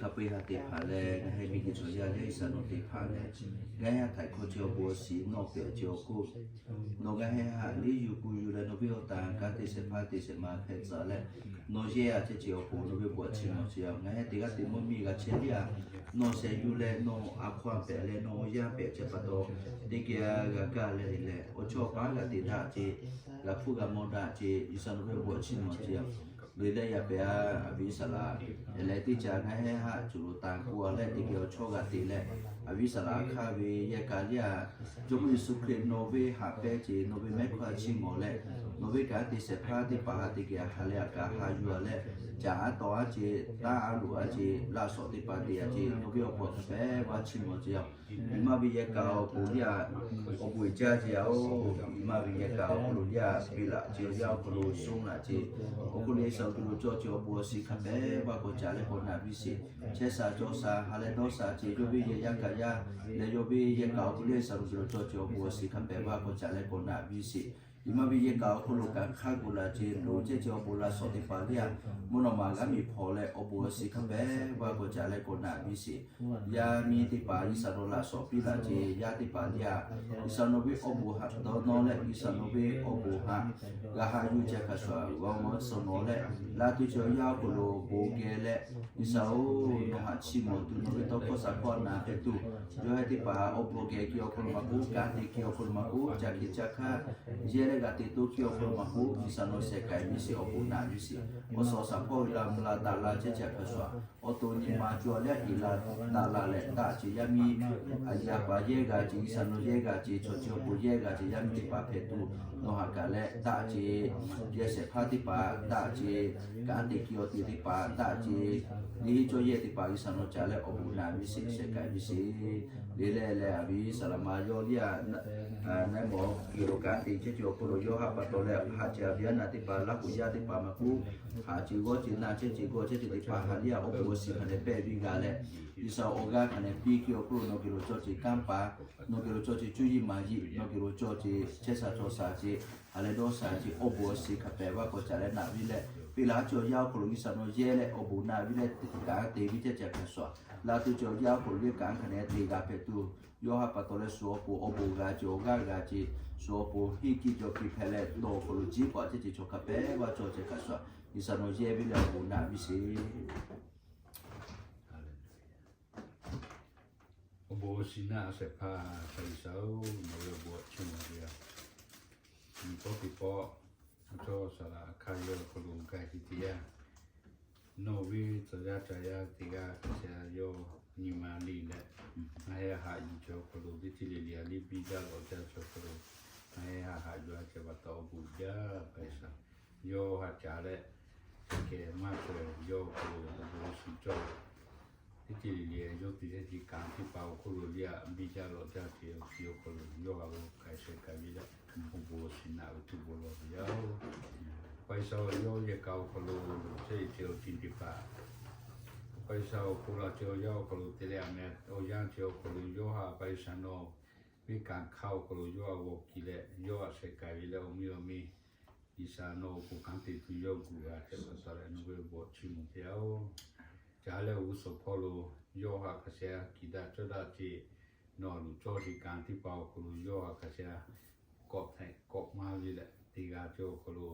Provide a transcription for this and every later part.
Ngaˬ peu eˬ ha teˇ hpaˍ leh, ngaˬ heh miˬ guiˬ chaw yaˇ leh G'uiˬsha nawˬ teˇ hpaˍ leh, ngaˬ heh ha htaiˍ hkawˇ chi awˬ bon awˬ shiˍ nawˬ pehꞈ chi awˬ hk'oˆ, nawˬ ngaˬ heh ha liˇ yuˬ kuˬ yuˬ leh nawˬ ve awˬ taˍ kanˉ te shehˍ hpaˇ te shehˍ ma hpehꞈ tcuh leh, nawˬ yehˇ a chehˇ chi awˬ pon nawˬ ve bon awˬ chiˇ mvuh chi a ngaˬ heh teˇ g'aˇ teˇ mvuhˇ miˬ g'a chehˇ liˇ a, nawˬ shehˍ yuˬ leh nawˬ a hkawˇ a pehꞈ leh nawˬ awˬ yanˇ pehꞈ chehˇ pa taw, teˇ geh g'a gaˇ leh leh awˬ chawˇ paˉ g'a te daꞈ ce, g'a hpuˇ g'a mawˇ daꞈ ce, G'uiˬsha nawˬ ve bon awˬ chiˇ mvuh chi a le leh yaˇ pehꞈ a, a viˉ saˍ laꞈ leh teˇ caꞈ ngaˬ heh haꞈ cuˬ lo tanˍ k'oˆ a leh teˇ geh awˬ chawˇ g'a te leh, a viˉ saˍ laꞈ hk'aˇ ve yehˇ kaꞈ liˇ a, Jawˇmawˇ Yeˍsuˆ Hkriꞈ nawˬ ve haꞈ pehnˇ ce, nawˬ ve mehˉ hkawˇ a chiˇ mvuh leh, nawˬ ve kanˉ te shehˍ hpaˇ teˇ hpaˍ ha teˇ geh ha leh a kaꞈ ha yuˬ a leh, caꞈ aˉ taw aˉ ce, taˇ aˉ loꞈ aˉ ce, laꞈ shawˍ teˇ hpaˍ te a ce, nawˬ ve awˬ bon hk'a pehꞈ vaˇ chiˇ mvuh ce a. Nyi ma ve yehˇ kaꞈ awˬ pon liˇ a, awˬ bon uiˍ jaˇ ce a oˬ. Nyi ma ve yehˇ kaꞈ awˬ hk'aw lo liˇ a, piˇ laꞈ ce, awˬ yanˇ awˬ hk'aw lo suhˉ laꞈ ce, awˬ hk'aw lo G'uiˬsha awˬ hk'aw lo cawˇ ce awˬ bon awˬ shiˍ hk'a pehꞈ vaˇ k'awꞈ caꞈ leh k'awꞈ naꞈ piˇ sheˍ. Chehˇ sha cawˬ sha ha leh dawˇ sha ce, yawˇ ve yehˬ yaˇ kaꞈ yaˇ leh yawˇ ve yehˇ kaꞈ awˬ hk'aw lo G'uiˬsha awˬ hk'aw lo cawˇ ce awˬ bon awˬ shiˍ hk'a pehꞈ vaˇ k'awꞈ caꞈ leh k'awꞈ naꞈ piˇ sheˍ. Nyi ma ve yehˇ kaꞈ awˬ hk'aw lo kaꞈ hk'a gu laꞈ ce, loˍ chehˇ ce awˬ bon laꞈ shawˍ teˇ hpaˍ liˇ a, mvuhˇ naw ma g'aˇ miˬ hpaw leh awˬ bon awˬ shiˍ hk'a pehꞈ vaˇ k'awꞈ caꞈ leh k'awꞈ naꞈ piˇ sheˍ. Yaˇ miˇ teˇ hpaˍ G'uiˬsha nawˬ laꞈ shawˍ piˇ laꞈ ce, yaˇ teˇ hpaˍ liˇ a, G'uiˬsha nawˬ ve awˬ bon haꞈ dawˇ nawˇ leh G'uiˬsha nawˬ ve awˬ bon haꞈ g'a ha yuˬ ce hk'a shuˍ g'aw maw suh nawˬ leh, laˇ tuˬ ce awˬ yanˇ awˬ hk'aw lo bon geh leh, G'uiˬsha oˬ, nawˬ haꞈ chiˇ mvuh tuˬ nawˬ ve tawˇ hkawˇ shaˍ hkawˇ na hpehꞈ tuˬ, yawˇ heh teˇ hpaˍ awˬ bon geh kiˇ awˬ hk'aw lo maˇ k'oˆ, kanˉ te kiˇ awˬ hk'aw lo maˇ k'oˆ, caꞈ hkiˬ caꞈ hkanˇ yehˇ leh g'a te toˇ kiˇ awˬ hk'aw lo maˇ k'oˆ, G'uiˬsha nawˬ shehˍ k'ai piˇ sheˍ, awˬ bon naꞈ piˇ sheˍ. Awˬ suhˍ awˬ shaˍ hpawˇ uiˍ la mvuh la daꞈ la chehˇ ce hk'a shuˍ, awˬ to nyi ma cawˬ leh iˍ la daꞈ la leh daꞈ ce yaˇ miˇ, a yaˇ paˍ yehˇ g'a ce, G'uiˬsha nawˬ yehˇ g'a ce, chaw chi awˬ pon yehˇ g'a ce yaˇ miˇ teˇ hpaˍ hpehꞈ tuˬ nawˬ haꞈ kaꞈ leh daꞈ ce, yehˬ shehˍ hpaˇ teˇ hpaˍ daꞈ ce, kanˉ te kiˇ awˬ te teˇ hpaˍ daꞈ ce, liˇ hiˉ cawˇ yehˇ teˇ hpaˍ G'uiˬsha nawˬ caꞈ leh awˬ bon naꞈ piˇ sheˍ, shehˍ k'ai piˇ sheˍ. Le leh leh a viˉ saˍ laꞈ ma yawˇ liˇ a, naˉ mawˬ kiˬ lo kanˉ te chehˇ ce awˬ hk'aw lo yawˇ haꞈ pa taw leh haꞈ ce a viˉ a naˍ teˇ hpaˍ laˇ k'oˍ yaˇ teˇ hpaˍ maˇ k'oˆ, haꞈ ce g'awˇ ce naˇ chehˇ ce g'awˇ chehˇ ce teˇ hpaˍ ha liˇ a awˬ bon awˬ shiˍ hk'a dehꞈ pehˇ viˇ g'a leh, G'uiˬsha awˬ g'aˇ hk'a dehꞈ piˇ kiˇ awˬ hk'aw lo nawˬ geh lo cawˇ ce kanˉ paˍ, nawˬ geh lo cawˇ ce cuˇ yiˍ maˍ yiˍ, nawˬ geh lo cawˇ ce chehˇ sha cawˬ sha ce, ha leh dawˇ sha ce awˬ bon awˬ shiˍ hk'a pehꞈ vaˇ k'awꞈ caꞈ leh naꞈ viˇ leh, piˇ laꞈ haˉ cawˬ yaˇ awˬ hk'aw lo G'uiˬsha nawˬ yehˇ leh awˬ bon naꞈ viˇ leh kanˉ te viˇ chehˇ ce hk'a shuˍ, laˇ tuˬ ce awˬ yaˇ awˬ hk'aw lo yehˇ kanˉ hk'a dehꞈ te g'a hpehꞈ tuˬ, yawˇ haꞈ pa taw leh shu awˬ pon awˬ bon g'a ce awˬ g'aˇ g'a ce, shu awˬ pon hiˉ kiˇ cawˬ kiˇ hpehꞈ leh dawˇ awˬ hk'aw lo jiˇ paˍ chehˇ ce chaw hk'a pehꞈ vaˇ cawˬ ce hk'a shuˍ, G'uiˬsha nawˬ yehˇ viˇ leh awˬ bon naꞈ viˇ sheˍ. Awˬ bon awˬ shiˍ naꞈ shehˍ hpaˇ hpaˍ G'uiˬsha oˬ, nawˬ ve awˬ bon awˬ chiˇ mvuh ve a, nyi pawˆ teˇ pawˆ, chaw saˍ laꞈ hk'aˇ yawˇ awˬ hk'aw lo gaˬ te te yaˇ, nawˬ ve tcuh yaˇ caˬ yaˇ teˇ g'aˇ hk'a sheh yawˇ nyi ma liˇ leh, ngaˬ heh haꞈ yuˬ ce awˬ hk'aw lo teˇ ceuˬ le le a liˇ biˇ jaˇ lawꞈ jaˇ ce awˬ hk'aw lo, ngaˬ heh haꞈ yuˬ a ce pa taw awˬ bon jaˇ hpaˍ G'uiˬsha. Yawˇ haꞈ caˍ leh, kehˬ maˇ cawˬ yawˇ awˬ hk'aw lo awˬ bon awˬ shiˍ cawˬ teˇ ceuˬ le le yawˇ te chehˇ ce kanˉ teˇ hpaˍ awˬ hk'aw lo liˇ a biˇ jaˇ lawꞈ jaˇ ce awˬ hk'aw lo yawˇ htaꞈ lo k'ai sheh k'ai ve leh, awˬ bon awˬ shiˍ naꞈ ve tuˬ bon lawˬ ve yaˇ oˬ. Hpaˍ G'uiˬsha yawˇ yehˬ kaꞈ awˬ hk'aw lo loꞈ chehˇ ce awˬ ceuˬ teˇ hpaˍ, hpaˍ G'uiˬsha awˬ hk'aw lo ce awˬ yanˇ awˬ hk'aw lo te leh a meh awˬ yanˇ ce awˬ hk'aw lo yawˇ htaꞈ hpaˍ G'uiˬsha nawˬ ve kanˉ hk'aˇ awˬ hk'aw lo yawˇ htaꞈ g'awˬ kiˬ leh yawˇ htaꞈ sheh k'ai ve leh awˬ miˇ awˬ miˇ G'uiˬsha nawˬ awˬ pon kanˉ te tuˬ yawˇ gu g'a hpehꞈ pa taw leh nawˬ ve awˬ bon awˬ chiˇ mvuh te yaˇ oˬ. Caˇ leh awˬ g'uˇ suhˍ hpawˇ lo yawˇ htaꞈ hk'a sheh kiˬ daꞈ cawˇ daꞈ ce, nawˬ loꞈ cawˇ ce kanˉ teˇ hpaˍ awˬ hk'aw lo yawˇ htaꞈ hk'a sheh kawꞈ hteꞈ kawꞈ maˇ ve leh teˇ g'aˇ ce awˬ hk'aw lo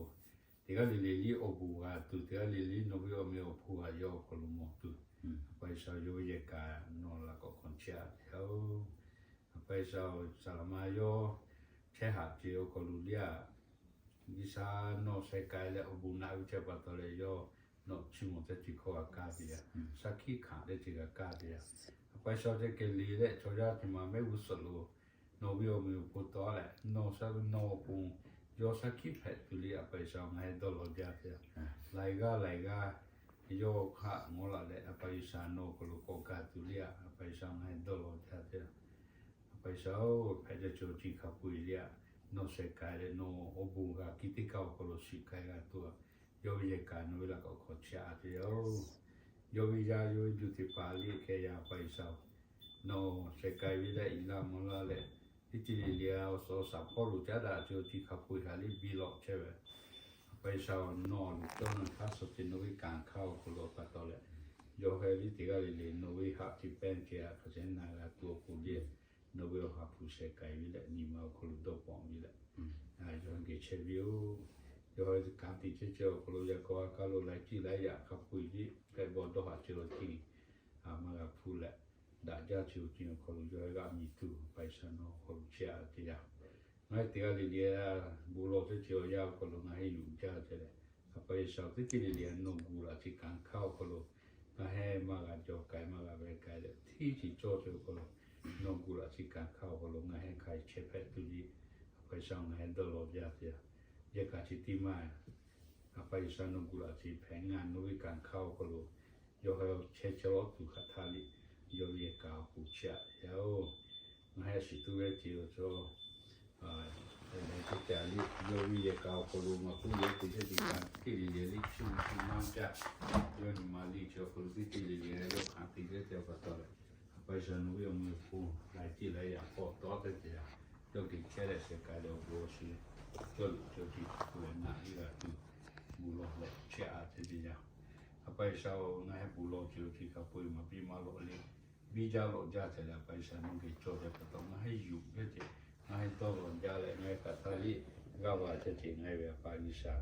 teˇ g'aˇ le le liˇ awˬ bon g'a tuˬ, teˇ g'aˇ le le liˇ nawˬ ve awˬ meh awˬ hponˇ g'a yawˇ awˬ hk'aw lo mawˬ tuˬ, hpaˍ G'uiˬsha yawˇ ve yehˬ kaꞈ nawˬ laꞈ k'awꞈ hkanˍ chehˇ a te yaˇ oˬ. Hpaˍ G'uiˬsha saˍ laꞈ ma yawˇ chehˇ haꞈ ce awˬ hk'aw lo liˇ a G'uiˬsha nawˬ sheh k'ai leh awˬ bon naꞈ ve chehˇ pa taw leh yawˇ nawˬ chiˇ mvuh teˇ ceuˬ hkawˇ g'a kaˇ te yaˇ, shaˉ hkiˆ hkanˍ teˇ ceuˬ g'a kaˇ te yaˇ. Hpaˍ G'uiˬsha ceh kehˬ le leh chaw yaˇ teˇ ma mehˆ g'uˇ suhˍ lo nawˬ ve awˬ meh awˬ hponˇ tawˆ leh nawˬ shaˉ ve nawˬ awˬ pon yawˇ shaˉ hkiˆ hpehꞈ tuˬ liˇ hpaˍ G'uiˬsha ngaˬ heh dawˇ law jaˇ te yaˇ. Laiˬ g'aˇ laiˬ g'aˇ yawˇ hk'aˆ ngawˉ laˬ leh hpaˍ G'uiˬsha nawˬ awˬ hk'aw lo k'awꞈ gaˬ tuˬ liˇ hpaˍ G'uiˬsha ngaˬ heh dawˇ law jaˇ te yaˇ. Hpaˍ G'uiˬsha oˬ, hpehꞈ jaˇ cawˬ chi hk'a peu-eˬ liˇ a, nawˬ sheh k'ai leh nawˬ awˬ bon g'a kiˇ teˇ kaˇ awˬ hk'aw lo shiˍ k'ai g'a tuˬ a, yawˇ ve yehˬ kaꞈ nawˬ ve laꞈ k'awꞈ hkanˍ chehˇ a te yaˇ oˬ. Yawˇ ve yaˇ yawˇ ve duˬ teˇ hpaˍ liˇ hkeh yaˇ hpaˍ G'uiˬsha oˬ, nawˬ sheh k'ai ve leh iˍ laˇ mvuh laˇ leh teˇ ceuˬ le le a awˬ suhˍ awˬ shaˍ hpawˇ lo caˉ daꞈ cawˬ chi hk'a peu-eˬ haꞈ liˇ biˇ lawꞈ chehˇ ve hpaˍ G'uiˬsha oˬ, nawˬ loꞈ cawˇ nawˬ hk'aˇ suh ce nawˬ ve kanˉ hk'aˇ awˬ hk'aw lo pa taw leh Yawˇ heh liˇ teˇ g'aˇ le le nawˬ ve haꞈ te pehˇ ceh aꞈ hk'a shehˍ na g'a tuˬ awˬ pon le, nawˬ ve awˬ ha hpu sheh k'ai ve leh nyi ma awˬ hk'aw lo dawˇ paw ve leh, yawˇ geh chehˇ ve yoˬ. Yawˇ heh kanˉ te chehˇ chehˇ awˬ hk'aw lo yaꞈ k'aw a kaˇ lo laiˉ ceuˬ laiˉ yaꞈ hk'a peu-eˬ le, pehˆ bawˆ dawˇ haꞈ ceh awˬ ceuˬ a maˇ g'a hpuˇ leh, daꞈ jaˇ ceh awˬ ceuˬ awˬ hk'aw lo yawˇ heh g'aꞈ miˬ tuˬ, A pa G'uiˬsha nawˬ awˬ hk'aw lo chehˇ a teˇ yanˇ, ngaˬ heh teˇ g'aˇ le le bon lawˬ chehˇ ceh awˬ yanˇ awˬ hk'aw lo ngaˬ heh yuˬ jaˇ ceh leh, A pa G'uiˬsha teˇ ceuˬ le le nawˬ gu laꞈ chi kanˉ hk'aˇ awˬ hk'aw lo ngaˬ heh maˇ g'a jaw k'ai maˇ g'a veh k'ai leh, teˇ ceuˬ cawˇ ceh awˬ hk'aw lo nawˬ gu laꞈ chi kanˉ hk'aˇ awˬ hk'aw lo ngaˬ heh hk'a chehˇ hpehꞈ tuˬ le, A pa G'uiˬsha ngaˬ heh dawˇ law jaˇ te a. Yehˬ kaꞈ chi teˇ maˇ A pa G'uiˬsha nawˬ gu laꞈ chi hpehꞈ ngaˬ nawˬ ve kanˉ hk'aˇ awˬ hk'aw lo yawˇ heh chehˇ chehˇ lawˉ tuˬ hk'aˬ htaˇ le, yawˇ ve yehˬ kaꞈ awˬ pon chiˇ aꞈ yaˇ oˬ. Ngaˬ heh shiˍ tuˬ ve ceh awˬ cawˇ teˇ caꞈ le, yawˇ ve yehˬ kaꞈ awˬ hk'aw lo ngaˬ k'oˆ yehˬ te chehˇ te kaꞈ teˇ ceuˬ le le liꞈ chi maˇ caˇ. Yawˇ nyi ma liꞈ chi awˬ hk'aw lo teˇ ceuˬ le le yawˇ hk'aˬ te chehˇ ceh pa taw leh, A pa G'uiˬsha nawˬ ve awˬ meh awˬ hk'oˆ laiˉ ceuˬ laiˉ yaꞈ k'awꞈ tawˉ tehꞈ te a, yawˇ geh chehˇ leh sheh k'ai leh awˬ bon awˬ shiˍ cawˇ luꞈ cawˇ ceh hk'a peu-eˬ naꞈ iˉ g'a tuˬ bon lawˬ leh chehˇ a ceh te yaˇ. A pa G'uiˬsha-oˬ, ngaˬ heh bon lawˬ ceh awˬ ceuˬ hk'a peu-eˬ maˍ piˇ maˇ lawꞈ le, biˇ jaˇ lawꞈ jaˇ ceh leh A pa G'uiˬsha nawˬ geh cawˇ ceh pa taw ngaˬ heh yuˬ ceh, ngaˬ heh dawˇ law jaˇ leh ngaˬ heh hk'aˬ htaˇ le g'aˇ va ceh ceh ngaˬ heh ve A pa G'uiˬsha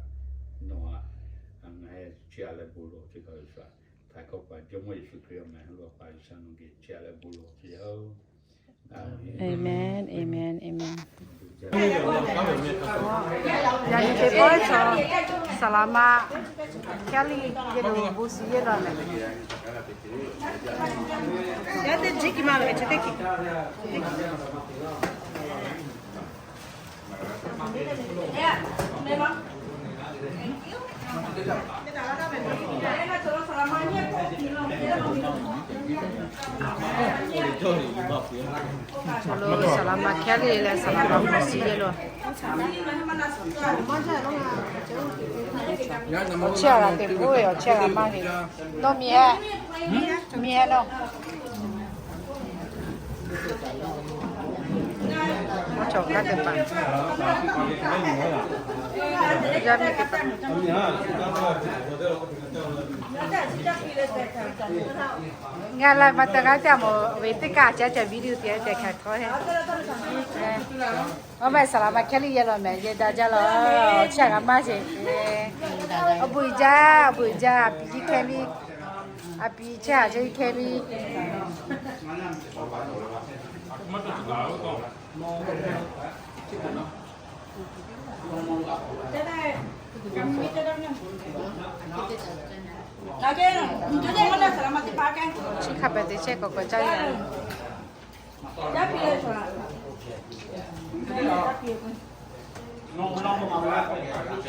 nawˬ aꞈ ngaˬ heh chiˇ aꞈ leh bon lawˬ ceh kaꞈ G'uiˬsha htaiˍ hkawˇ pa Jawˇmawˇ Yeˍsuˆ Hkriꞈ awˬ meh lo A pa G'uiˬsha nawˬ geh chiˇ aꞈ leh bon lawˬ ceh yaˇ oˬ. Amen, amen, amen. Yaꞈ nyi teˇ pawˆ chaw saˍ laˍ ma Hkehˉ liˇ yehˬ lo bon shiˍ yehˬ law meh. Yaˇ teˇ jiˇ kiꞈ ma ve chi teˇ kiꞈ. Chaw lo saˍ laˍ ma Hkehˉ liˇ leh saˍ laˍ ma bon shiˍ yehˬ law. Awˬ chiˇ aꞈ g'a te k'oˆ ve, awˬ chiˇ aꞈ g'a maˇ ve. Nawˬ miˬ heh, miˬ heh nawˬ. Awˬ cawˬ kaˇ te paˍ, yaˇ miˇ te paˍ. Ngaˬ la ma te g'a te a mawˬ ve teˇ kaˇ caˉ caˉ video te te hk'aˬ hk'aw he. Awˬ meh saˍ laˍ ma Hkehˉ liˇ yehˬ law meh, yehˬ daꞈ jaˇ law. Awˬ chiˇ aꞈ g'a maˇ sheˍ. Awˬ bon uiˍ jaˇ, awˬ bon uiˍ jaˇ, a piˍ jiˇ Hkehˉ liˇ. A piˍ chehˇ a chehˇ Hkehˉ liˇ. Chi hk'a pehꞈ te chehˇ k'awꞈ k'awꞈ caˇ ve.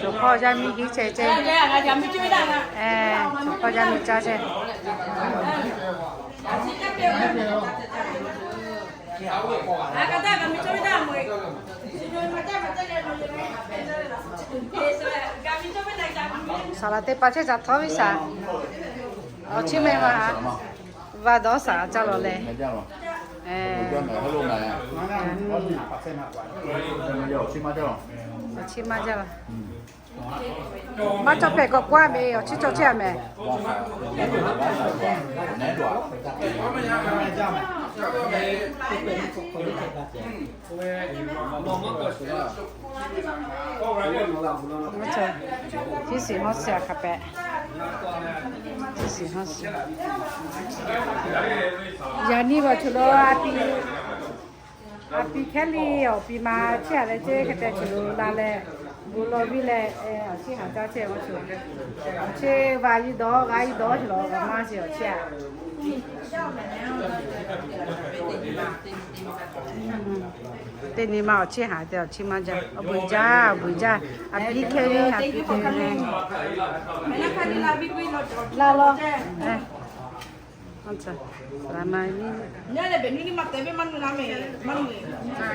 Chaw hk'awˇ yaˇ miˇ hiˉ chehˇ chehˇ. Chaw hk'awˇ yaˇ miˇ caˇ chehˇ. Saˍ laˍ teˇ pa chehˇ ca htawˇ ve shaˍ. Awˬ chiˇ meh ma ha. Va dawˇ shaˍ ca lawˬ leh. Awˬ chiˇ maˇ jaˇ laˬ. Maˇ cawˇ hpehꞈ k'awꞈ k'oˆ a ve, awˬ chiˇ cawˇ chehˇ a meh. Tiˇ shiˍ hawˇ shiˍ a hk'a pehꞈ. Tiˇ shiˍ hawˇ shiˍ. Yaꞈ nyi awˬ ceuˬ lo a pi, a pi Hkehˉ liˇ awˬ pi ma chehˇ a leh ceˇ hk'e te ceuˬ lo la leh, bon lawˬ viˇ leh, awˬ chiˇ haˍ caˇ chehˇ awˬ ceuˬ. Awˬ chiˇ va yi dawˇ g'a yi dawˇ ceuˬ lawˬ g'a maˇ sheˍ awˬ chiˇ a. Teˇ nyi ma awˬ chiˇ haˍ te awˬ chiˇ maˇ jaˇ. Awˬ bon jaˇ, awˬ bon jaˇ. A pi Hkehˉ liˇ, a pi Hkehˉ liˇ. La lawˬ.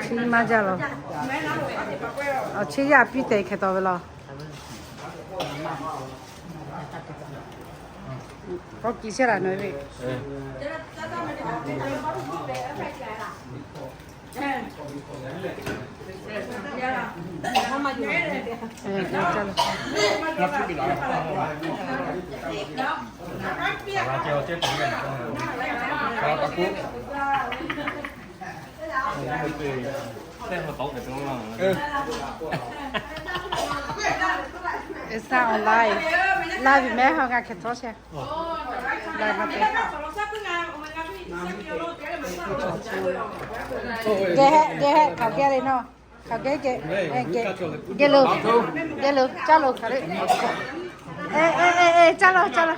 Chi maˇ jaˇ laˬ. Awˬ chiˇ yaˇ piˇ te hk'e taw ve laˬ. K'awꞈ kiˬ shehˇ laˬ nawˬ ve. It's not on live. Live meh, ha, ngaˬ hk'e htawˇ shehˍ. Live maˇ te. Geh hehˆ, geh hehˆ, hk'aˬ geh le nawˬ. Hk'aˬ geh geh, geh lo, geh lo, caˇ lo hk'aˬ le. E, e, e, e, caˇ lo, caˇ lo.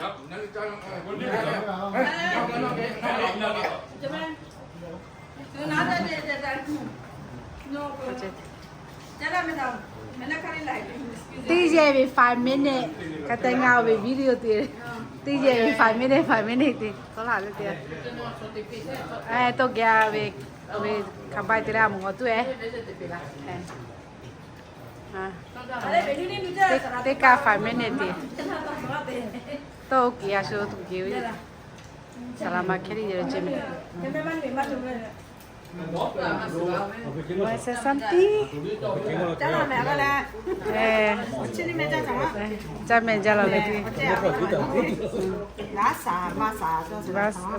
Teˇ yehˬ ve five minute, hk'e te ngaˬ ve video te. Teˇ yehˬ ve five minute, five minute te tawˇ laˬ le te. Toˇ geh ve, ve hk'aˬ bai te leh a moˍ g'awˬ tuˬ e. Teˇ kaˇ five minute te. Tawˇ oˇ kehˬ a shu tuˬ geh ve. Saˍ laˍ ma hkehˇ le yehˬ lo ce meh. Say something. Caˇ meh jaˇ laˬ ve teˇ.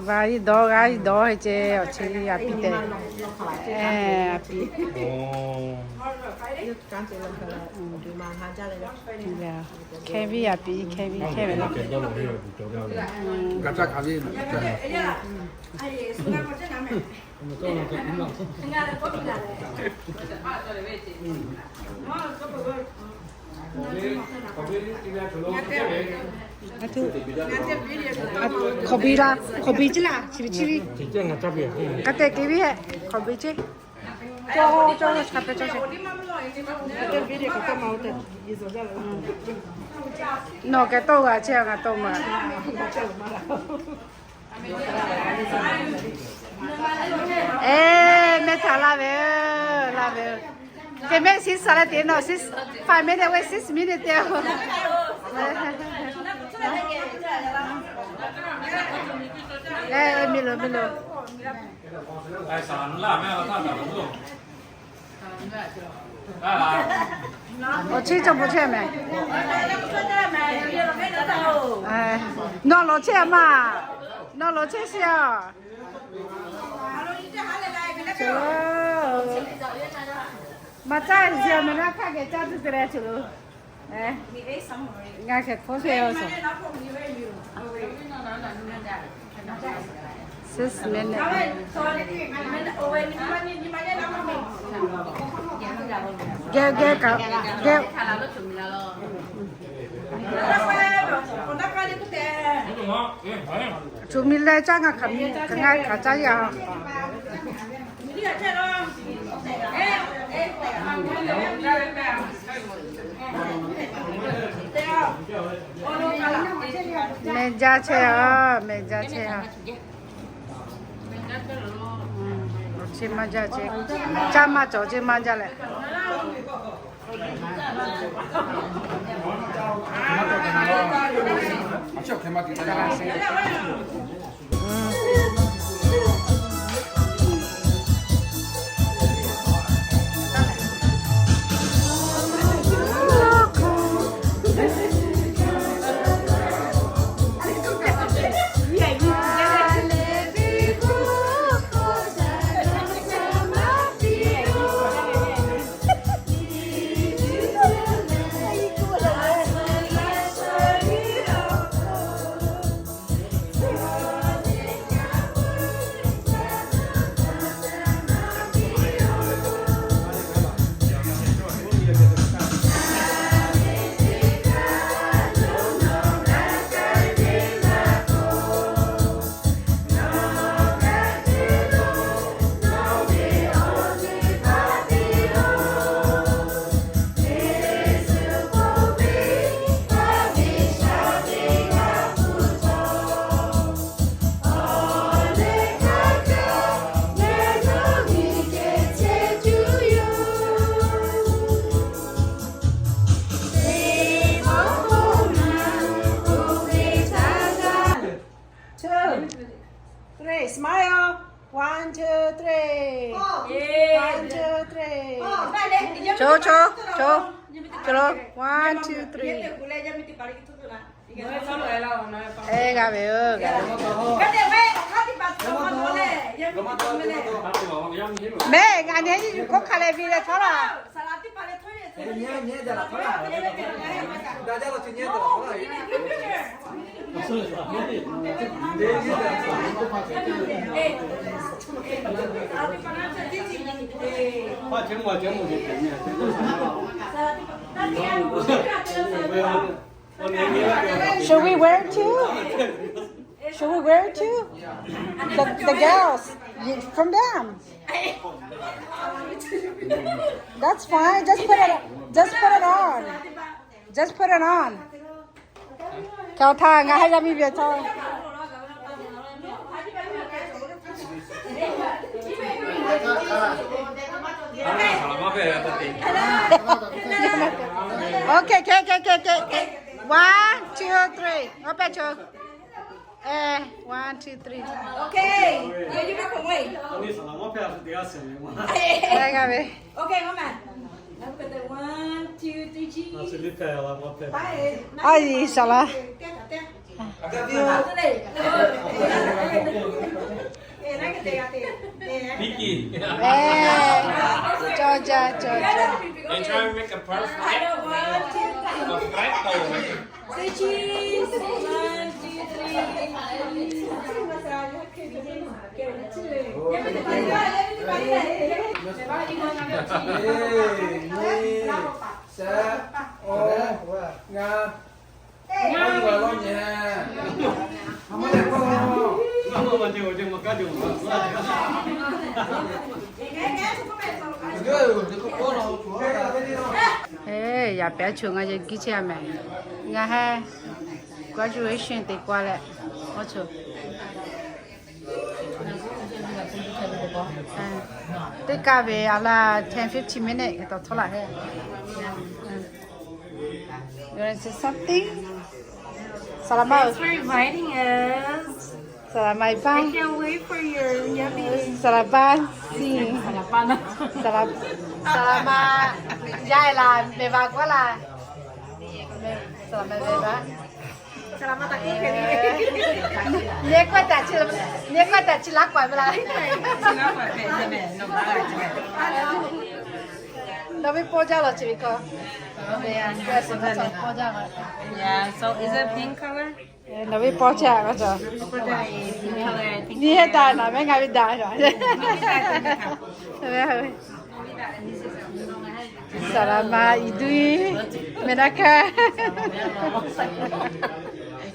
Vaˇ iˉ dawˇ, g'aˇ iˉ dawˇ he ce awˬ chi a piˇ tehꞈ. A piˇ. Hkehˇ viˉ a piˇ, hkehˇ viˉ hkehˇ ve. Hk'awꞈ biˇ la, hk'awꞈ biˇ ciˉ la, chi ve chi ve. Ka te kehˬ viˉ hehꞈ, hk'awꞈ biˇ ciˉ. Cawˇ, cawˇ, cha pehˇ cawˇ ce. Nawˬ kehˬ tawˇ g'a chehˇ a, ngaˬ tawˇ maˇ. E, mehˆ htaꞈ laˇ ve, laˇ ve. Te mehˆ six a leh te nawˬ six, five minute ve six minute te. E, miˬ lo, miˬ lo. Awˬ chehˇ cawˬ bvuhꞈ chehˇ mehˍ. Nawˬ lawˬ chehˇ a maˇ. Nawˬ lawˬ chehˇ sheˍ a. Maˇ caˇ ve mehˍ laˇ hk'aˇ geh caˇ tuˬ te leh cawˬ lo. Ngaˬ hkehˬ hk'awˇ sheˍ a. Six minute. Geh, geh kaꞈ, geh. Cuˬ miˬ leh caˇ, ngaˬ hk'aˬ miˬ, ngaˬ hk'aˬ caˇ yaˇ. Meh jaˇ chehˇ a, meh jaˇ chehˇ a. Chi maˇ jaˇ chehˇ, caˇ maˇ cawˬ chehˇ maˇ jaˇ leh. Two, three, smile. One, two, three. One, two, three. Cho, cho, cho. Cho lo. One, two, three. Eˬ, g'a ve, g'a ve. Mehˬ, ngaˬ nyi yuˬ k'oˆ hk'a leh ve leh chaw laˬ. Should we wear it too? Should we wear it too? The, the girls, you, from them. That's fine. Just put it, just put it on. Just put it on. K'aw htaˇ ngaˬ haˉ yaˇ miˇ ve chaw. Okay, okay, okay, okay, okay. One, two, three. Ngaˬ pehˇ cho. Eh, one, two, three. Okay. Ye, you make a way. Aˬ, g'a ve. Okay, come on. One, two, three, cheese. Bye. Aˬ, saˍ laˍ. Vicky. Eh, Georgia, Georgia. They try to make a perfect, perfecto. Say cheese. One, two, three. Eh, yaꞈ pehˉ cho ngaˬ yehˬ giˇ chehˇ mehˍ. Ngaˬ heh graduation teˇ k'o leh, awˬ cho teˇ kaˇ ve aˬ laˇ ten fifteen minute hk'e tawˍ htawˇ laˬ heh. You wanna say something? Saˍ laˍ ma. Thanks for inviting us. Saˍ laˍ ma iˉ paˆ. I can't wait for your yummy. Saˍ laˍ ma si. Saˍ laˍ, saˍ laˍ ma yaˇ e laˬ, mehˬ va k'oˆ laˇ. Saˍ laˍ ma mehˬ va. Saˍ laˍ ma taꞈ k'oˆ hk'e le. Nyi k'awˇ taꞈ chi, nyi k'awˇ taꞈ chi laˇ k'awꞈ ve laˇ. Nawˬ ve pawˇ jaˇ law chi ve kaꞈ. Pawˇ jaˇ. Yeah, so is it pink color? Nawˬ ve pawˇ jaˇ law. Pink color, I think. Nyi heh taˍ naˍ mehˉ ngaˬ ve daꞈ. Saˍ laˍ ma iˉ duˇ, mehˬ daꞈ kaˇ.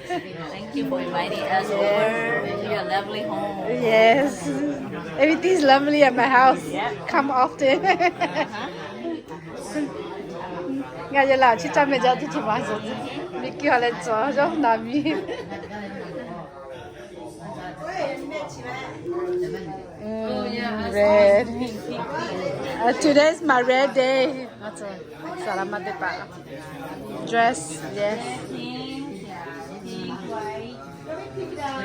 Thank you for inviting us over to your lovely home. Yes. Everything is lovely at my house. Yep. Come often. Uh-huh. Ngaˬ yehˬ laˬ chi caˇ mehˬ jaˇ tuˬ chi ma zuhˬ. Miˬ guiˬ hk'aw leh tcuhˍ yawˇ naˍ miˬ. Mm, red. Uh, today is my red day. Saˍ laˍ ma teˇ hpaˍ. Dress, yes.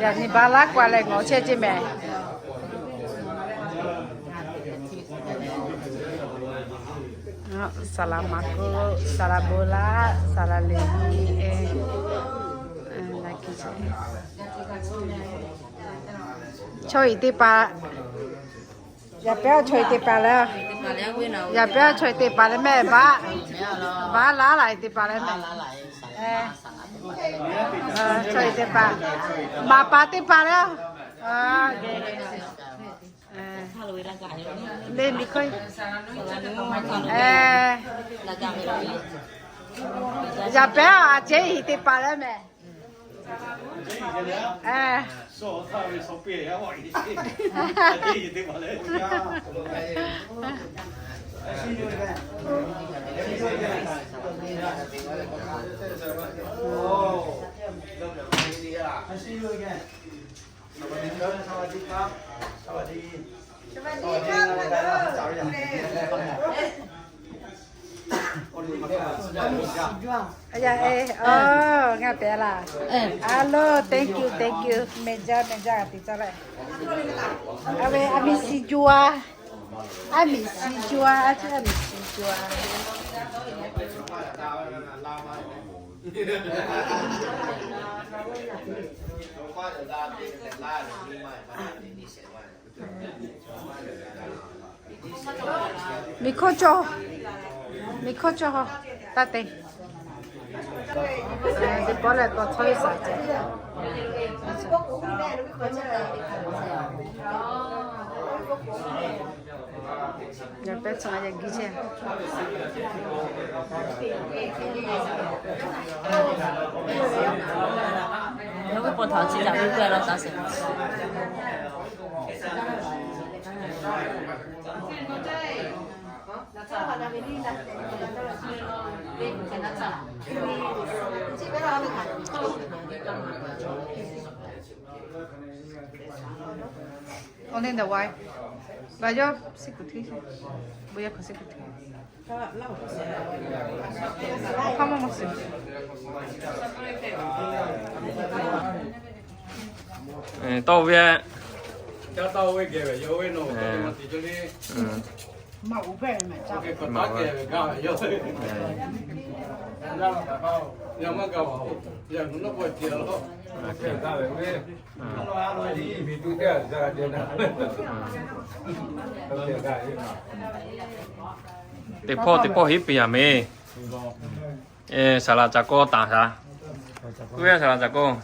Yaꞈ nyi baˆ laˇ k'awꞈ leh ngawˬ chehˇ ceˇ mehˍ. Saˍ laˍ ma k'o, saˍ laˍ bon laˇ, saˍ laˍ lehˬ nyi e. Chaw iˉ teˇ hpaˍ. Yaꞈ pehˉ chaw iˉ teˇ hpaˍ leh, yaꞈ pehˉ chaw iˉ teˇ hpaˍ leh mehˬ baˆ, baˆ laˇ laˬ iˉ teˇ hpaˍ leh mehˬ. Chaw iˉ teˇ hpaˍ, maˍ paˍ teˇ hpaˍ leh. Le miˬ hkawˇ. Yaꞈ pehˉ a ceˉ iˉ teˇ hpaˍ leh mehˬ. Hello, thank you, thank you. Mehˬ jaˇ, mehˬ jaˇ, a tiꞈ caˇ leh. A ve, a miˬ shiˍ jaˇ a. A miˬ shiˍ jaˇ a, a miˬ shiˍ jaˇ a. Miˬ hkawˇ cawˇ, miˬ hkawˇ cawˇ ha, taˇ te. Teˇ pawˆ leh k'awꞈ chawˇ ve saˍ ce. Yaꞈ pehˉ chaw yaꞈ giˇ chehˇ. Yawˇ ve pa htaꞈ chi caꞈ ve k'oˆ la taˍ sheˍ. Only the wife. Ba yawˇ siˉ kuiˬ hteˇ, bon yaˇ hk'aw siˉ kuiˬ hteˇ. Awˬ hk'aˇ maˇ maˇ shiˍ. Tawˇ ve, tawˇ ve geh ve yawˇ ve nawˬ Teˇ pawˆ teˇ pawˆ heˆ piˇ yaˇ mehˍ. Saˍ laꞈ caˍ kawˇ taˍ shaˍ. Kuˇ yaˇ saˍ laꞈ caˍ kawˇ.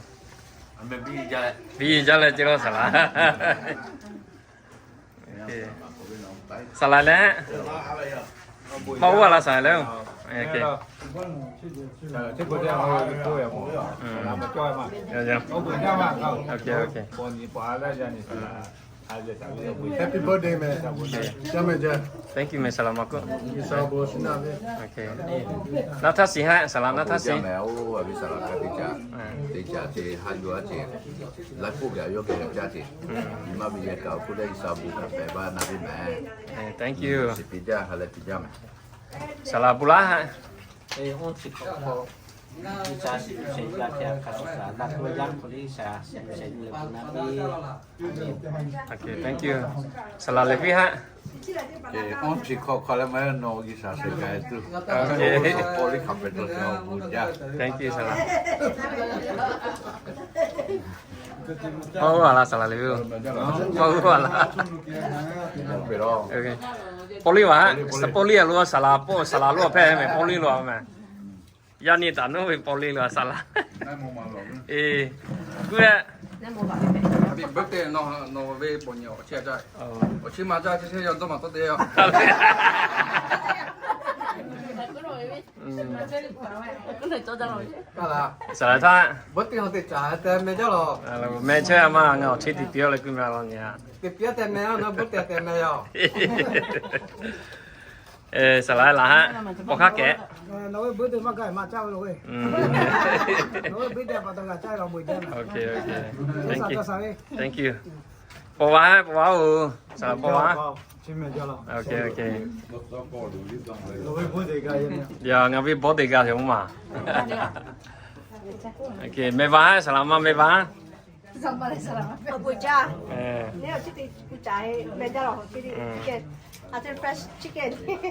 Piˇ jaˇ leh ce la saˍ laꞈ. Saˍ laꞈ leh, hk'aw uˉ a la saˍ laꞈ leh. Happy birthday mehˍ. Thank you mehˍ saˍ laꞈ ma k'oˆ. Naˇ htaˇ shiˍ haˆ saˍ laꞈ naˇ htaˇ shiˍ. Thank you. Saˍ laꞈ bon laˇ haˆ. Thank you. Saˍ laꞈ lehˬ piˇ haˆ. Thank you saˍ laꞈ. Paw uˉ a la saˍ laꞈ lehˬ piˇ. Paw uˉ a la. Paw liˇ vaˬ haˆ. Paw liˇ a lo saˍ laꞈ, paw saˍ laꞈ lo a hpehꞈ mehˍ paw liˇ lo a mehˍ. Yaˇ nyi taˍ nawˉ ve paw liˇ lo a saˍ laꞈ. Eˬ, kuˇ leh. Happy birthday, nawˬ ve paw nyi awˬ chi a caˇ. Awˬ chi ma caˇ chi chehˇ yaˇ dawˇ maˍ tawˇ te yaˇ. Saˍ laꞈ htaˇ, birthday teˇ caˍ te meh jaˇ lawˬ. Meh chehˇ a maˇ ngaˬ awˬ chi tiꞈ piˇ leh kuˇ meh la nyi a. Te piˇ te meh a, nawˬ birthday te meh yaˇ. Saˍ laꞈ laˬ haˆ, paw hk'aˇ kehˬ. Nawˬ ve birthday maˇ gaˇ maˇ caˇ ve lo ve. Nawˬ ve birthday pa taw g'a caˇ ve lo. Okay, okay. Thank you. Thank you. Paw va, paw va oˬ. Saˍ laꞈ paw va. Okay, okay. Yaˇ ngaˬ ve birthday g'a yoˬ maˬ. Okay, meh va, saˍ laꞈ ma meh va.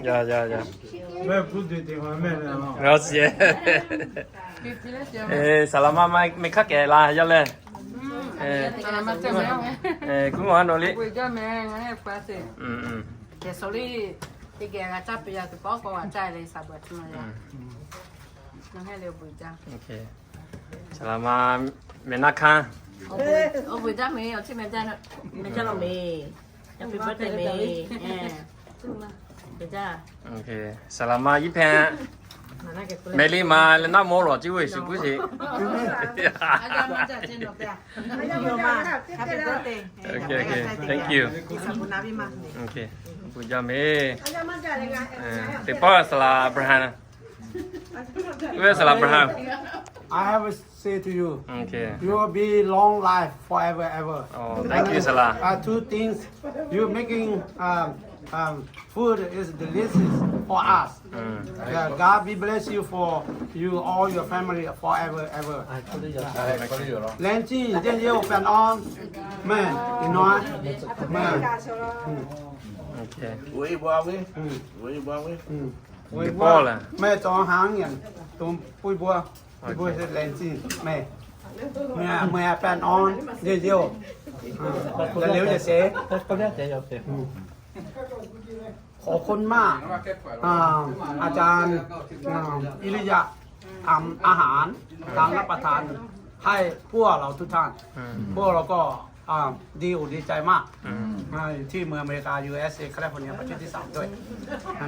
Yaˇ, yaˇ, yaˇ. Saˍ laꞈ ma ma meh hk'aˇ kehˬ la yaˇ leh. Kuˇ maˬ ha nawˬ liˇ. Saˍ laꞈ ma meh naˇ hkanˇ. Saˍ laꞈ ma Yiˇ Hpehˇ. Meh liˇ ma leh naˆ mawˇ lawˬ ciˇ ve shuˍ puiˉ sheˍ. Thank you. Bon jaˇ mehˍ. Teˇ pawˆ saˍ laꞈ Aˍbraˍhanˍ. Saˍ laꞈ Aˍbraˍhanˍ. I have a say to you. You will be long life forever ever. Thank you saˍ laꞈ. Two things you making, um, um, food is delicious for us. Yeah, God be bless you for you all your family forever ever. Lengthin yehˇ yehˇ o paˍ naw, meh, i naw, meh. Meh tawˇ haˉ nyi, to puiˇ baw. โอเค แรงจริงแม่ เมื่อ เมื่อแปดออน เยอะๆ อ่า เร็วๆ จะเสีย ขอบคุณมาก อ่า อาจารย์ อ่า อิริยะ ทำอาหาร ทำรับประทาน ให้พวกเราทุกท่าน อืม พวกเราก็ อ่า ดีอกดีใจมาก อืม อ่า อยู่ที่เมืองอเมริกา ยูเอสเอ แคลิฟอร์เนีย ประเทศที่สามด้วย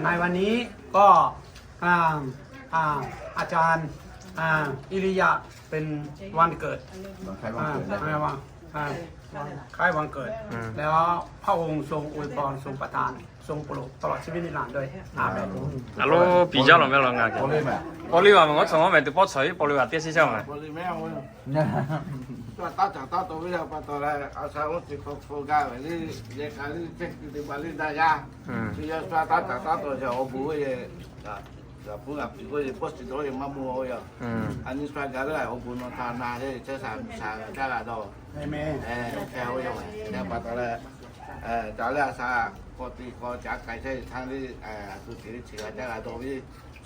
ในวันนี้ก็ อ่า อ่า อาจารย์ อ่า อิริยะ เป็นวันเกิด วันคล้ายวันเกิด อ่า วัน อ่า วันคล้ายวันเกิด อืม แล้วพระองค์ทรงอวยพร ทรงประทาน ทรงโปรดตลอดชีวิตนิรันดร์ด้วย อาเมน A lo piˍ jaˇ law meh law ngaˬ. Paw liˇ maˬ, paw liˇ maˬ, ngaˬ hui chaw maˇ meh teˇ pawˆ chaw iˉ paw liˇ maˬ teˇ shiˉ shaˉ maˬ. Taˇ caˍ taˇ taw ve pa taw leh, a sha oˇ teˇ hk'aw hk'aw gaˇ ve le, yehˬ hk'aˬ le, chehˇ kuiˬ teˇ hpaˍ le daꞈ yaˇ. Chi yaˇ sha taˇ caˍ taˇ taw ve awˬ bon ve, g'aꞈ puiˉ g'aꞈ piˍ k'oˆ ve, pawˆ shiˍ dawˇ ve maˇ mawˬ ve yoˬ. A nyi sha gaˬ le, awˬ bon nawˬ htaꞈ na le, chehˇ sha miˬ sha g'a caˇ g'a dawˇ. Amen. Hk'e ve yoˬ. Yaˇ pa taw leh, caˍ leh a sha k'awꞈ teꞈ k'awꞈ caˍ k'ai chehˇ ve htaˇ le, a shu teꞈ ve chi g'a caˇ g'a dawˇ ve,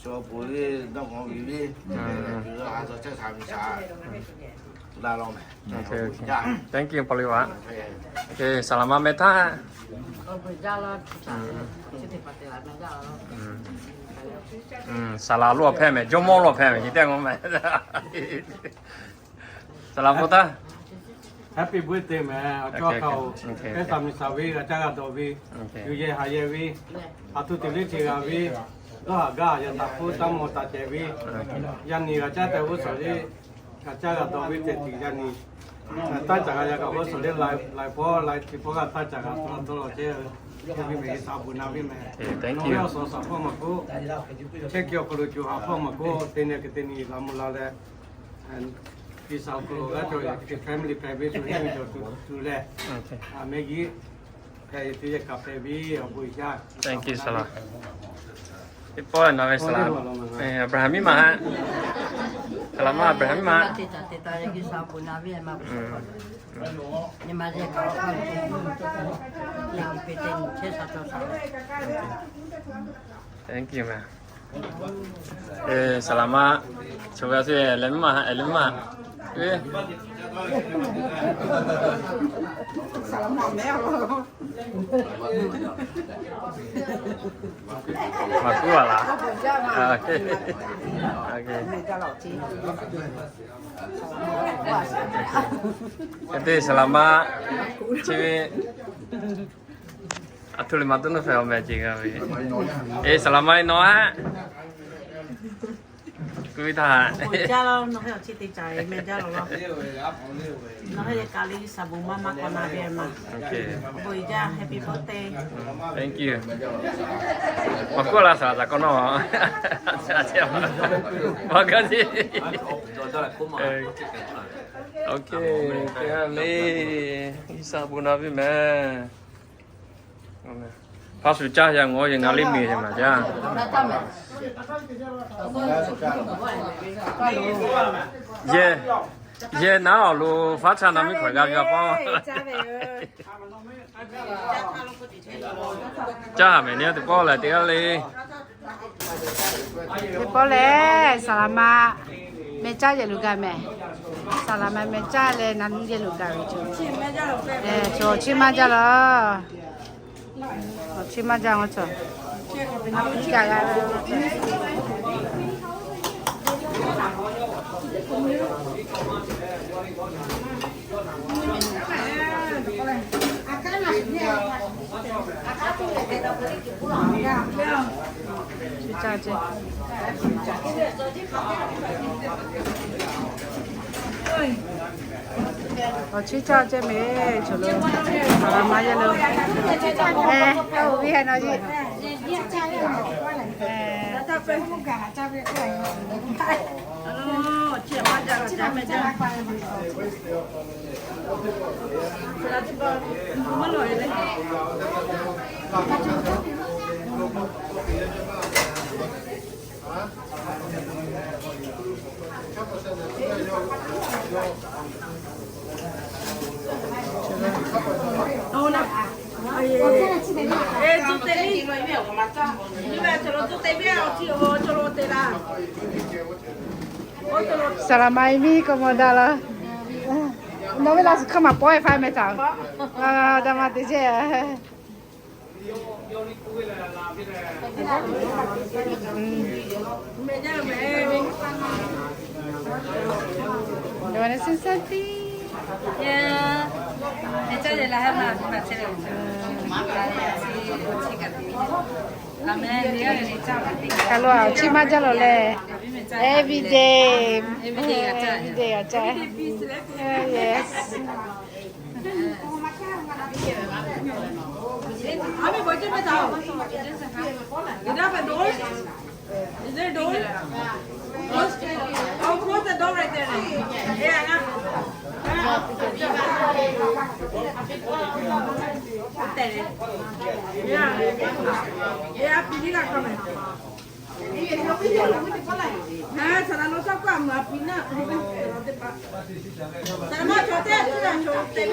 shu awˬ bon le, dawˇ mawˬ ve le, a shu chehˇ sha miˬ sha la law meh. Thank you, paw liˇ maˬ. Saˍ laꞈ ma meh htaˇ, saˍ laꞈ lo hpehˇ meh, jawˇmawˇ lo hpehˇ meh, chi teˇ maˬ meh. Saˍ laꞈ ma htaˇ, Happy birthday meh, a cawˇ hk'a-oˬ, hk'e saˍ miˬ saˍ ve g'a caˇ g'a dawˇ ve, yuˬ yehˬ haꞈ yehˬ ve, a htoꞈ te le te g'a ve, dawˇ haˍ gaˇ yaꞈ taˍ hpu taˇ mawˬ taˍ cehˬ ve, yaꞈ nyi g'a caˇ tehꞈ g'uˇ suhˍ le, g'a caˇ g'a dawˇ ve tehꞈ tiꞈ yaꞈ nyi, taˇ caˍ g'a yaꞈ kaꞈ g'uˇ suhˍ le, laiˬ hpawˇ laiˬ chi hpawˇ g'a taˇ caˍ g'a tawˇ tawˇ law chehˇ ve meh, saˍ laꞈ ma meh. Nawˬ ve awˬ suhˍ awˬ suhˍ hpawˇ maˬ k'oˆ, chehˇ kuiˬ awˬ hk'aw lo co ha hpawˇ maˬ k'oˆ, teˇ nyi hk'e teˇ nyi laꞈ mvuh la leh, G'uiˬsha awˬ hk'aw lo g'a cawˬ ve family hpehꞈ ve tuˬ, henˇ ve cawˬ tuˬ leh, a meh giˉ hpehꞈ ve teˇ yehˬ kaꞈ hpehꞈ ve awˬ bon jaˇ. Thank you, saˍ laꞈ. Teˇ pawˆ nawˬ ve saˍ laꞈ, Aˍbraˍhanˍ miˇ ma ha, saˍ laꞈ ma Aˍbraˍhanˍ miˇ ma ha. Thank you, meh. Saˍ laꞈ ma, chaw g'a te leh miˇ ma, leh miˇ ma. Maˍ kuˉ a laˬ. Te saˍ laꞈ ma chi ve a htoꞈ le ma tuˉ nuˇ hpehꞈ awˬ meh ce g'a ve. Saˍ laꞈ ma e nawˬ ha. Kuiˇ ve htaˇ, nawˬ hui awˬ chi te caˍ meh jaˇ law law. Nawˬ hui kaꞈ le saˍ bon maˇ maˇ k'awꞈ na ve ma. Bon jaˇ, happy birthday. Thank you. Maˍ kuˉ a laˬ saˍ laꞈ k'awꞈ nawˇ. Maˍ gaˇ ce. Ok, te le, saˍ bon na ve meh. Hpaˇ shu caˇ yaˇ ngawˬ yehˬ ngaˬ liˇ miˬ yehˬ maˬ jaˇ. Yehˬ, yehˬ naˉ awˬ lo faˉ chaˇ na miˇ hk'awꞈ g'a ve a paˇ. Caˇ haˍ mehˍ ni teˇ pawˆ lehˬ teˇ g'aˇ le. Teˇ pawˆ lehˬ, saˍ laꞈ ma meh caˇ yehˬ lo gaˬ mehˍ. Saˍ laꞈ ma meh caˇ leh naˬ nuˇ yehˬ lo gaˬ ve cawˬ. Cawˬ chi maˇ jaˇ laˬ. Cawˬ chi maˇ jaˇ, ngaˬ cawˬ. Awˬ chi caˇ ceh mehˍ, chaw lo, a ma yehˬ lo, e, oˇ ve heh nawˬ yeˬ. Taˍ laˬ ma e miˇ k'awꞈ mawˬ daꞈ la. Nawˬ ve laˇ suhˍ hk'aˇ maˬ pawehˇ faˇ meh taˍ. Daꞈ ma te ceˇ. Ka lo a chi maˇ jaˇ lawˬ leh. Every day, every day g'a caˇ. Yes. Is there a door? Close, oh, close the door right there. Yeah, yeah. Yeah. Yeah, pili la kama. Ha, sara lo sa kwa ma pina. Sara ma chote, sara chote.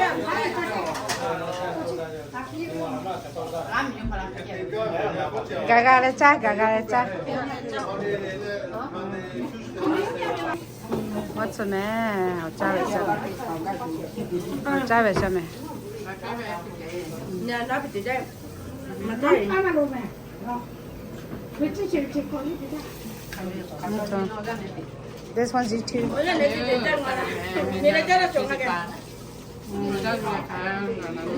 Gaˬ gaˬ leh caˇ, gaˬ gaˬ leh caˇ. Maˇ tcuh meh, awˬ caˇ ve sha meh. Awˬ caˇ ve sha meh. This one is too.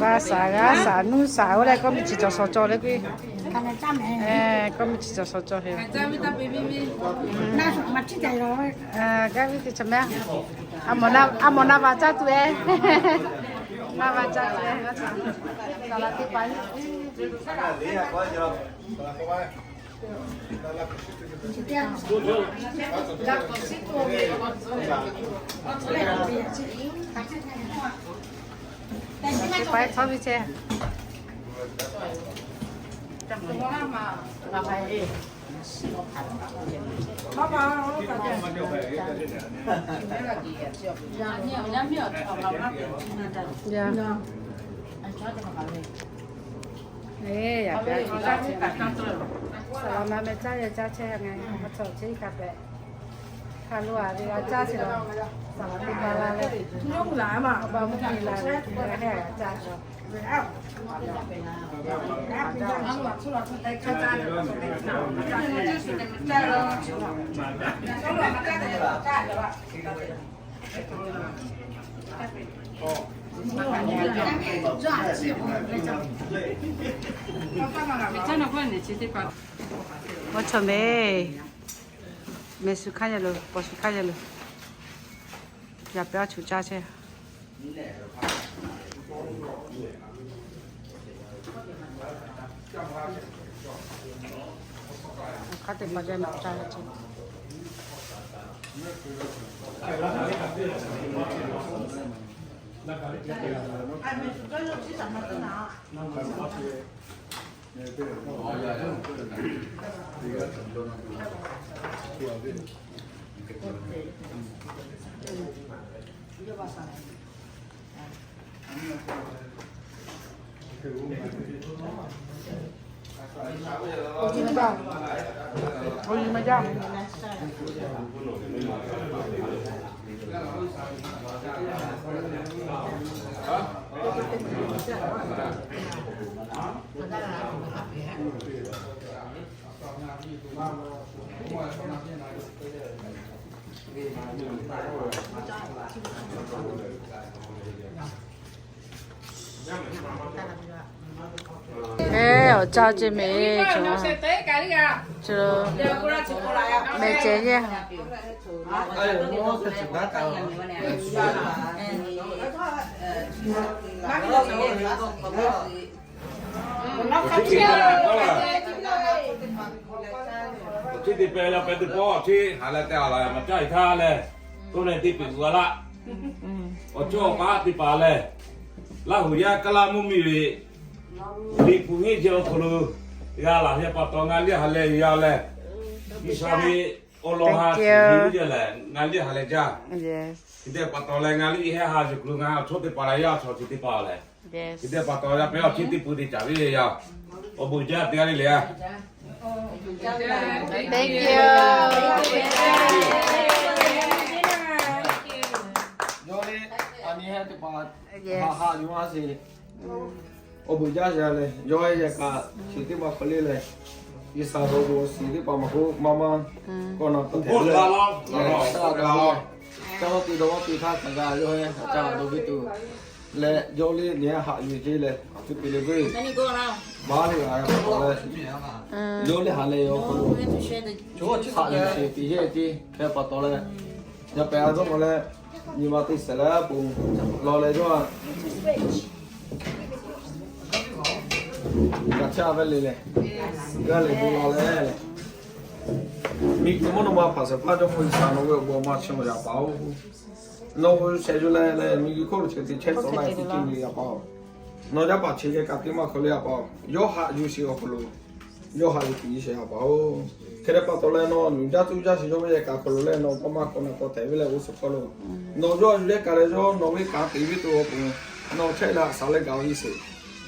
Ba saˍ g'a saˍ nuˇ saˍ oˇ leh kawˇ miˬ chi cawˬ shawˍ cawˬ le k'o. Kawˇ miˬ chi cawˬ shawˍ cawˬ he. Gaˇ ve teˇ chi meh. A mawˬ na va caˇ tuˬ e. Na va caˇ tuˬ e. Saˍ laꞈ teˇ pa Saˍ laꞈ ma meh caˇ yehˬ caˇ chehˇ ngaˬ, a tawˍ cheˇ ka pehꞈ. Hk'a lo a ve g'a caˇ chi la, saˍ laꞈ teˇ pa la leh, a ba mvuhˇ miˬ la ve hk'a hehˉ g'a caˇ. Maˇ chaw meh, meh shu hk'aˇ yaˇ lo, paw shu hk'aˇ yaˇ lo, yaꞈ pehꞈ a chuꞈ caˇ chehˇ. Hk'aˇ teˇ hpaˍ jaˇ ma caˇ ve ceˇ. Eˬ, awˬ caˇ ceˇ meh, meh ceh yehˇ. Awˬ chi teˇ pehˍ yaˇ pehˍ teˇ pawˆ awˬ chi haꞈ leh te a la maˍ caˇ iˍ htaˇ leh, to leh teˇ pehˍ g'a laˇ. Awˬ cawˇ awˬ paˉ teˇ hpaˍ lehˬ, Laˇ huˍ yaˇ Kaˇ laˇ mvuhˇ miˬ ve Liꞈ hpu henˇ jehˇ awˬ hk'aw lo g'a laˬ ve pa taw, ngaˬ liˇ ha leh g'a leh, G'uiˬsha ve awˬ lawn ha chi ve lehˬ ngaˬ liˇ ha leh jaˇ. Hk'e te pa taw leh, ngaˬ liˇ hehˉ ha yuˬ kuiˬ lo ngaˬ awˬ chawˇ teˇ hpaˍ leh yaˇ chaw chi teˇ hpaˍ lehˬ, hk'e te pa taw yaˇ pehˍ awˬ chi teˇ pui te caˍ ve yaˇ, awˬ bon jaˇ teˇ g'aˇ le le a. Thank you. Haꞈ haꞈ yuˬ a sheˍ. Awˬ beuꞈ jaˇ sha leh, yawˇ yehˬ kaꞈ chi teˇ maˇ hk'aw le leh, G'uiˬsha dawˇ g'awˬ shiˍ teˇ hpaˍ maˇ k'oˆ maˇ maˇ kawˇ na pa te leh, caˇ dawˇ te dawˇ te htaˇ hk'a gaˬ yawˇ heh htaꞈ caˇ dawˇ ve tuˬ leh, yawˇ le nyi haꞈ yuˬ ce leh, a htu te le ve, baˆ le g'a pa taw leh, yawˇ le haꞈ leh awˬ hk'aw lo haꞈ yuˬ sheˍ tiꞈ yeˇ ce hk'e pa taw leh, yaˇ pehˍ a dawˇ ma leh, nyi ma teˇ shiˍ leh a poˍ law leh yawˇ a kaꞈ caˇ ve le leh, g'aˇ leh bon law leh, miˬguiˬ mvuhˇ naw ma hpaˍ shehˍ hpaˇ Jawˇmawˇ G'uiˬsha nawˬ ve awˬ bon maˇ chehˇ ma yaꞈ paˍ-oˬ. Nawˬ hui shehˍ yuˬ leh leh miˬguiˬ hk'oˆ lo chi teˇ chehˇ tawˍ laˇ teˇ ceuˬ le yaꞈ paˍ-oˬ. Nawˬ yaˇ paˍ chi yehˬ kaꞈ teˇ maˇ hk'aw le yaꞈ paˍ-oˬ. Yawˇ haꞈ yuˬ sheˍ awˬ hk'aw lo, yawˇ haꞈ yuˬ tiꞈ yeˇ sheˍ yaꞈ paˍ-oˬ. Hk'e te pa taw leh nawˬ nuˬ jaˇ tuˬ jaˇ sheˍ yawˇ ve yehˬ kaꞈ hk'aw lo leh nawˬ k'awꞈ maˇ k'awꞈ na k'awꞈ tehꞈ ve leh oˇ suhˍ hk'aw lo, nawˬ yawˇ yuˬ yehˬ kaꞈ leh yawˇ nawˬ ve kanˉ te ve tuˬ awˬ pon nawˬ chehˇ leh haꞈ shaˍ leh gaˬ ve sheˍ.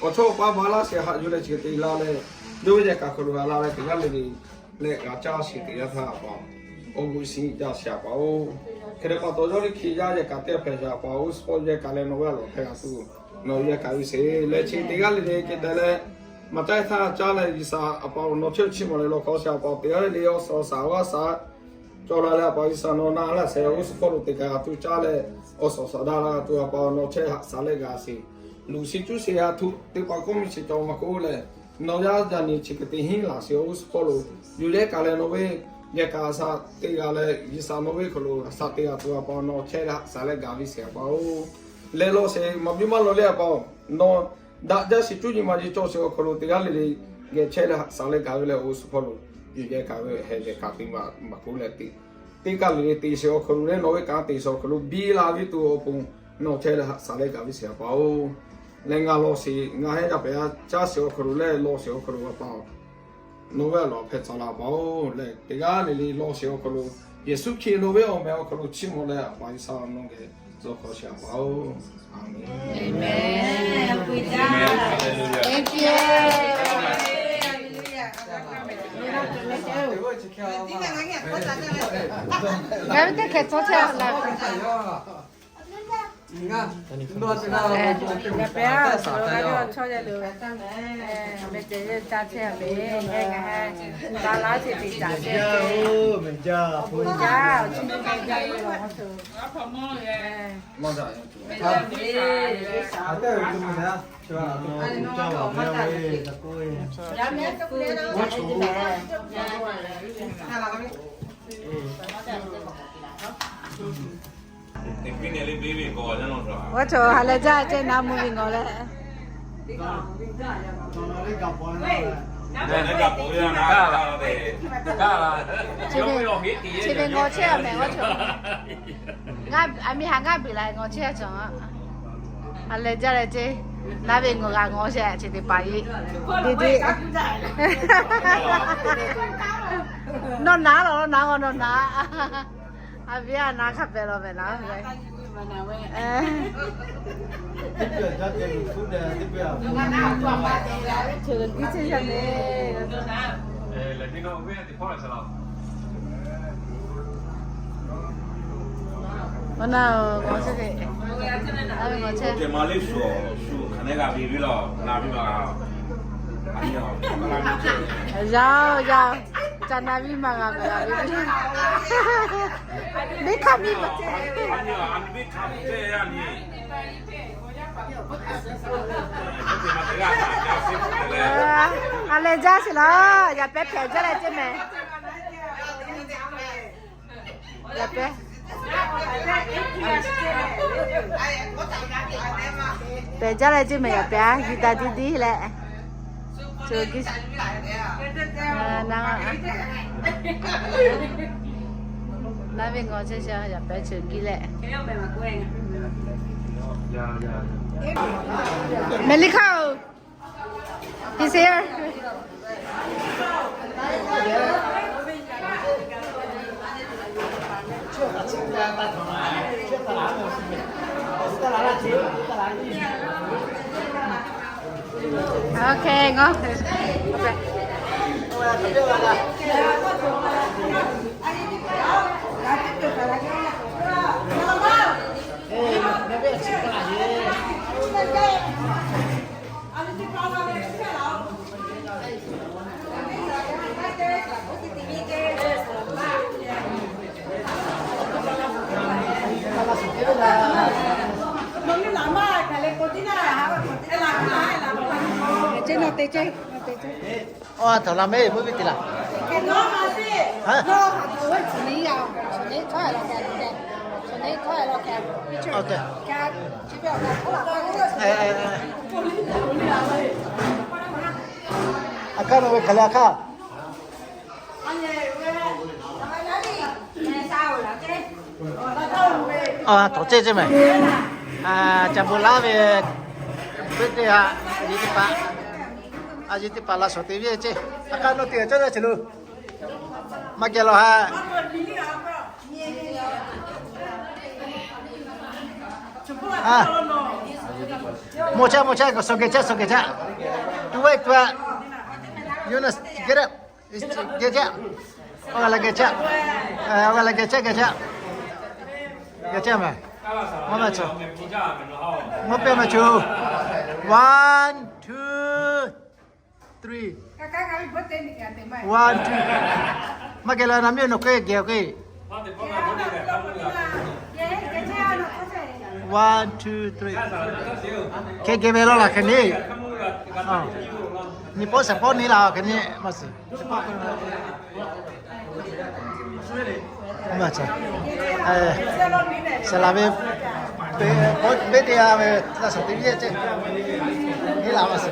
Awˬ chawˇ awˬ paˇ ba laˇ sheˍ haꞈ yuˬ leh chi teˇ la leh, yawˇ ve yehˬ kaꞈ hk'aw lo g'a la leh teˇ g'aˇ le le leh g'a caˇ sheˍ teˇ yanˇ htaˇ a paˍ, awˬ bon shiˍ jaˇ sheˍ a paˍ-oˬ. Hk'e te pa taw yawˇ ve hkiˇ yaˇ yehˬ kaꞈ teˇ hpaˍ sheˍ a paˍ-oˬ, suhˍ hpawˇ yehˬ kaꞈ leh nawˬ ve a lawˬ hpehˇ g'a tuˬ nawˬ yehˬ kaꞈ ve sheˍ leh chi teˇ g'aˇ le le k'e te leh, maˇ caˇ htaˇ caˇ leh G'uiˬsha a paˍ-oˬ, nawˬ chehˇ chi mawˬ leh lawˬ hk'aw sheˍ a paˍ teˇ g'aˇ le le awˬ suhˍ awˬ shaˍ g'aˇ shaˍ cawˬ la leh a paˍ G'uiˬsha nawˬ na laˇ sheˍ oˇ suhˍ hpawˇ lo teˇ kaꞈ g'a tuˬ caˇ leh, awˬ suhˍ awˬ shaˍ daꞈ la g'a tuˬ a paˍ-oˬ, nawˬ chehˇ haꞈ shaˍ leh gaˬ sheˍ. Luˬ sheˍ cuˇ sheˍ a htoꞈ teˇ hpaˍ k'oˆ miˇ sheˍ cawˬ maˇ k'oˆ leh, nawˬ yaˇ jaˇ nyi chi hk'e te hinˉ laˬ sheˍ oˇ suhˍ hpawˇ lo, yuˬ yehˬ kaꞈ leh nawˬ ve yehˬ kaꞈ a shaˍ teˇ g'aˇ leh G'uiˬsha nawˬ ve hk'aw lo a shaˍ teˇ g'aˇ tuˬ a paˍ-oˬ, nawˬ chehˇ leh haꞈ shaˍ leh gaˬ ve sheˍ a paˍ-oˬ. Leh law sheˍ maˇ biˇ maˇ law le a paˍ-oˬ, nawˬ daꞈ jaˇ sheˍ cuˇ nyi ma ji cawˬ sheˍ awˬ hk'aw lo teˇ g'aˇ le le geh chehˇ leh haꞈ shaˍ leh gaˬ ve leh oˇ suhˍ hpawˇ lo, yuˬ yehˬ kaꞈ ve heh yehˬ kaꞈ teˇ maˇ maˇ k'oˆ leh teˇ teˇ kaˇ le le te sheˍ awˬ hk'aw lo leh nawˬ ve kanˉ te sheˍ awˬ hk'aw lo biˇ la ve tuˬ awˬ pon, nawˬ chehˇ leh haꞈ shaˍ leh gaˬ ve sheˍ a paˍ-oˬ. Leh ngaˬ law sheˍ ngaˬ heh yaˇ pehˍ a caˇ sheˍ awˬ hk'aw lo leh law sheˍ awˬ hk'aw lo a paˍ-oˬ, nawˬ ve a lawˬ hpehˇ tcuh la a paˍ-oˬ. Leh teˇ g'aˇ le le law sheˍ awˬ hk'aw lo, Yeˍsuˆ Hkriꞈ nawˬ ve awˬ meh awˬ hk'aw lo chiˇ mvuh leh a paˍ G'uiˬsha nawˬ geh tzuhˇ hk'aw sheˍ a paˍ-oˬ. Aˍmenˍ. Ngaˬ ve teˇ hkeh tcuh chehˇ a laˇ. Yaꞈ pehˍ a, chaw yaˇ lo, meh ceh yehˬ caˇ chehˇ a meh, ngaˬ heh ba laˇ chehˇ teˇ caˇ chehˇ, bon jaˇ, awˬ chi meh jaˇ ve awˬ hk'aw lo. G'awˇ chaw ha leh jaˇ ceh na mvuh ve ngawˬ leh. Chi ve ngawˬ chehˇ a meh g'awˇ chaw. Aˬ miˇ ha ngaˇ beˬ la ngawˬ chehˇ a cawˬ. Ha leh jaˇ leh ceh, na ve ngawˬ g'a ngawˬ shehˍ chi teˇ hpaˍ-iˉ. Deꞈ deꞈ. Nawˬ na lawˬ, nawˬ na g'awˇ nawˬ na. A viˉ a na hk'a pehˍ lawˬ meh na ve. Chi lo tiˉ chehˇ yaˇ le. Awˬ na-oˬ, ngawˬ chehˇ ve, a ve ngawˬ chehˇ. Yaˇ-oˬ, yaˇ, ca na viˉ ma g'a ve, a viˉ, viˉ hk'a miˇ ma. A leh jaˇ sheˍ laˬ, yaꞈ pehˉ hpehꞈ jaˇ leh ceh meh. Yaꞈ pehˉ hpehꞈ jaˇ leh ceh meh, yaꞈ pehˉ a, yiˇ daꞈ diˇ diˇ leh. Chi geh na, na ve ngawˬ chehˇ chehˇ, yaꞈ pehˉ chi geh leh. Melika-oˬ. He's here. Okay, ngawˬ. A hkaˇ nawˬ ve hk'aˬ le a hkaˇ. Tawˍ ceˇ ceˇ mehˍ. Ca bu laˉ ve, birthday haꞈ, a yeˇ teˇ hpaˍ, a yeˇ teˇ hpaˍ laꞈ shawnˍ te ve ceˇ. A hkaˇ nawˬ te cawˇ yaˇ ce lo. Maˇ geh law ha. Mawˬ chehˇ, mawˬ chehˇ, suh geh chehˇ, suh geh chehˇ. Tu ve tu a. Yoˇ naˬ geh chehˇ. Geh chehˇ. Awˬ g'a la geh chehˇ. Awˬ g'a la geh chehˇ, geh chehˇ. Geh chehˇ mehˍ. Mawˬ mehˍ chaw. Mawˬ pehˇ mehˍ chaw. One, two, three. One, two. Maˇ geh la na miˇ nawˬ k'e geh k'e. One, two, three. Hk'e geh ve law laˬ hk'e ni. Nyi pawˆ shehˍ pawˆ ni laˬ hk'e ni maˇ shiˍ. Saˍ laˍ ve, birthday a ve laꞈ shawnˍ te ve ceˇ. Ni laˬ maˇ shiˍ.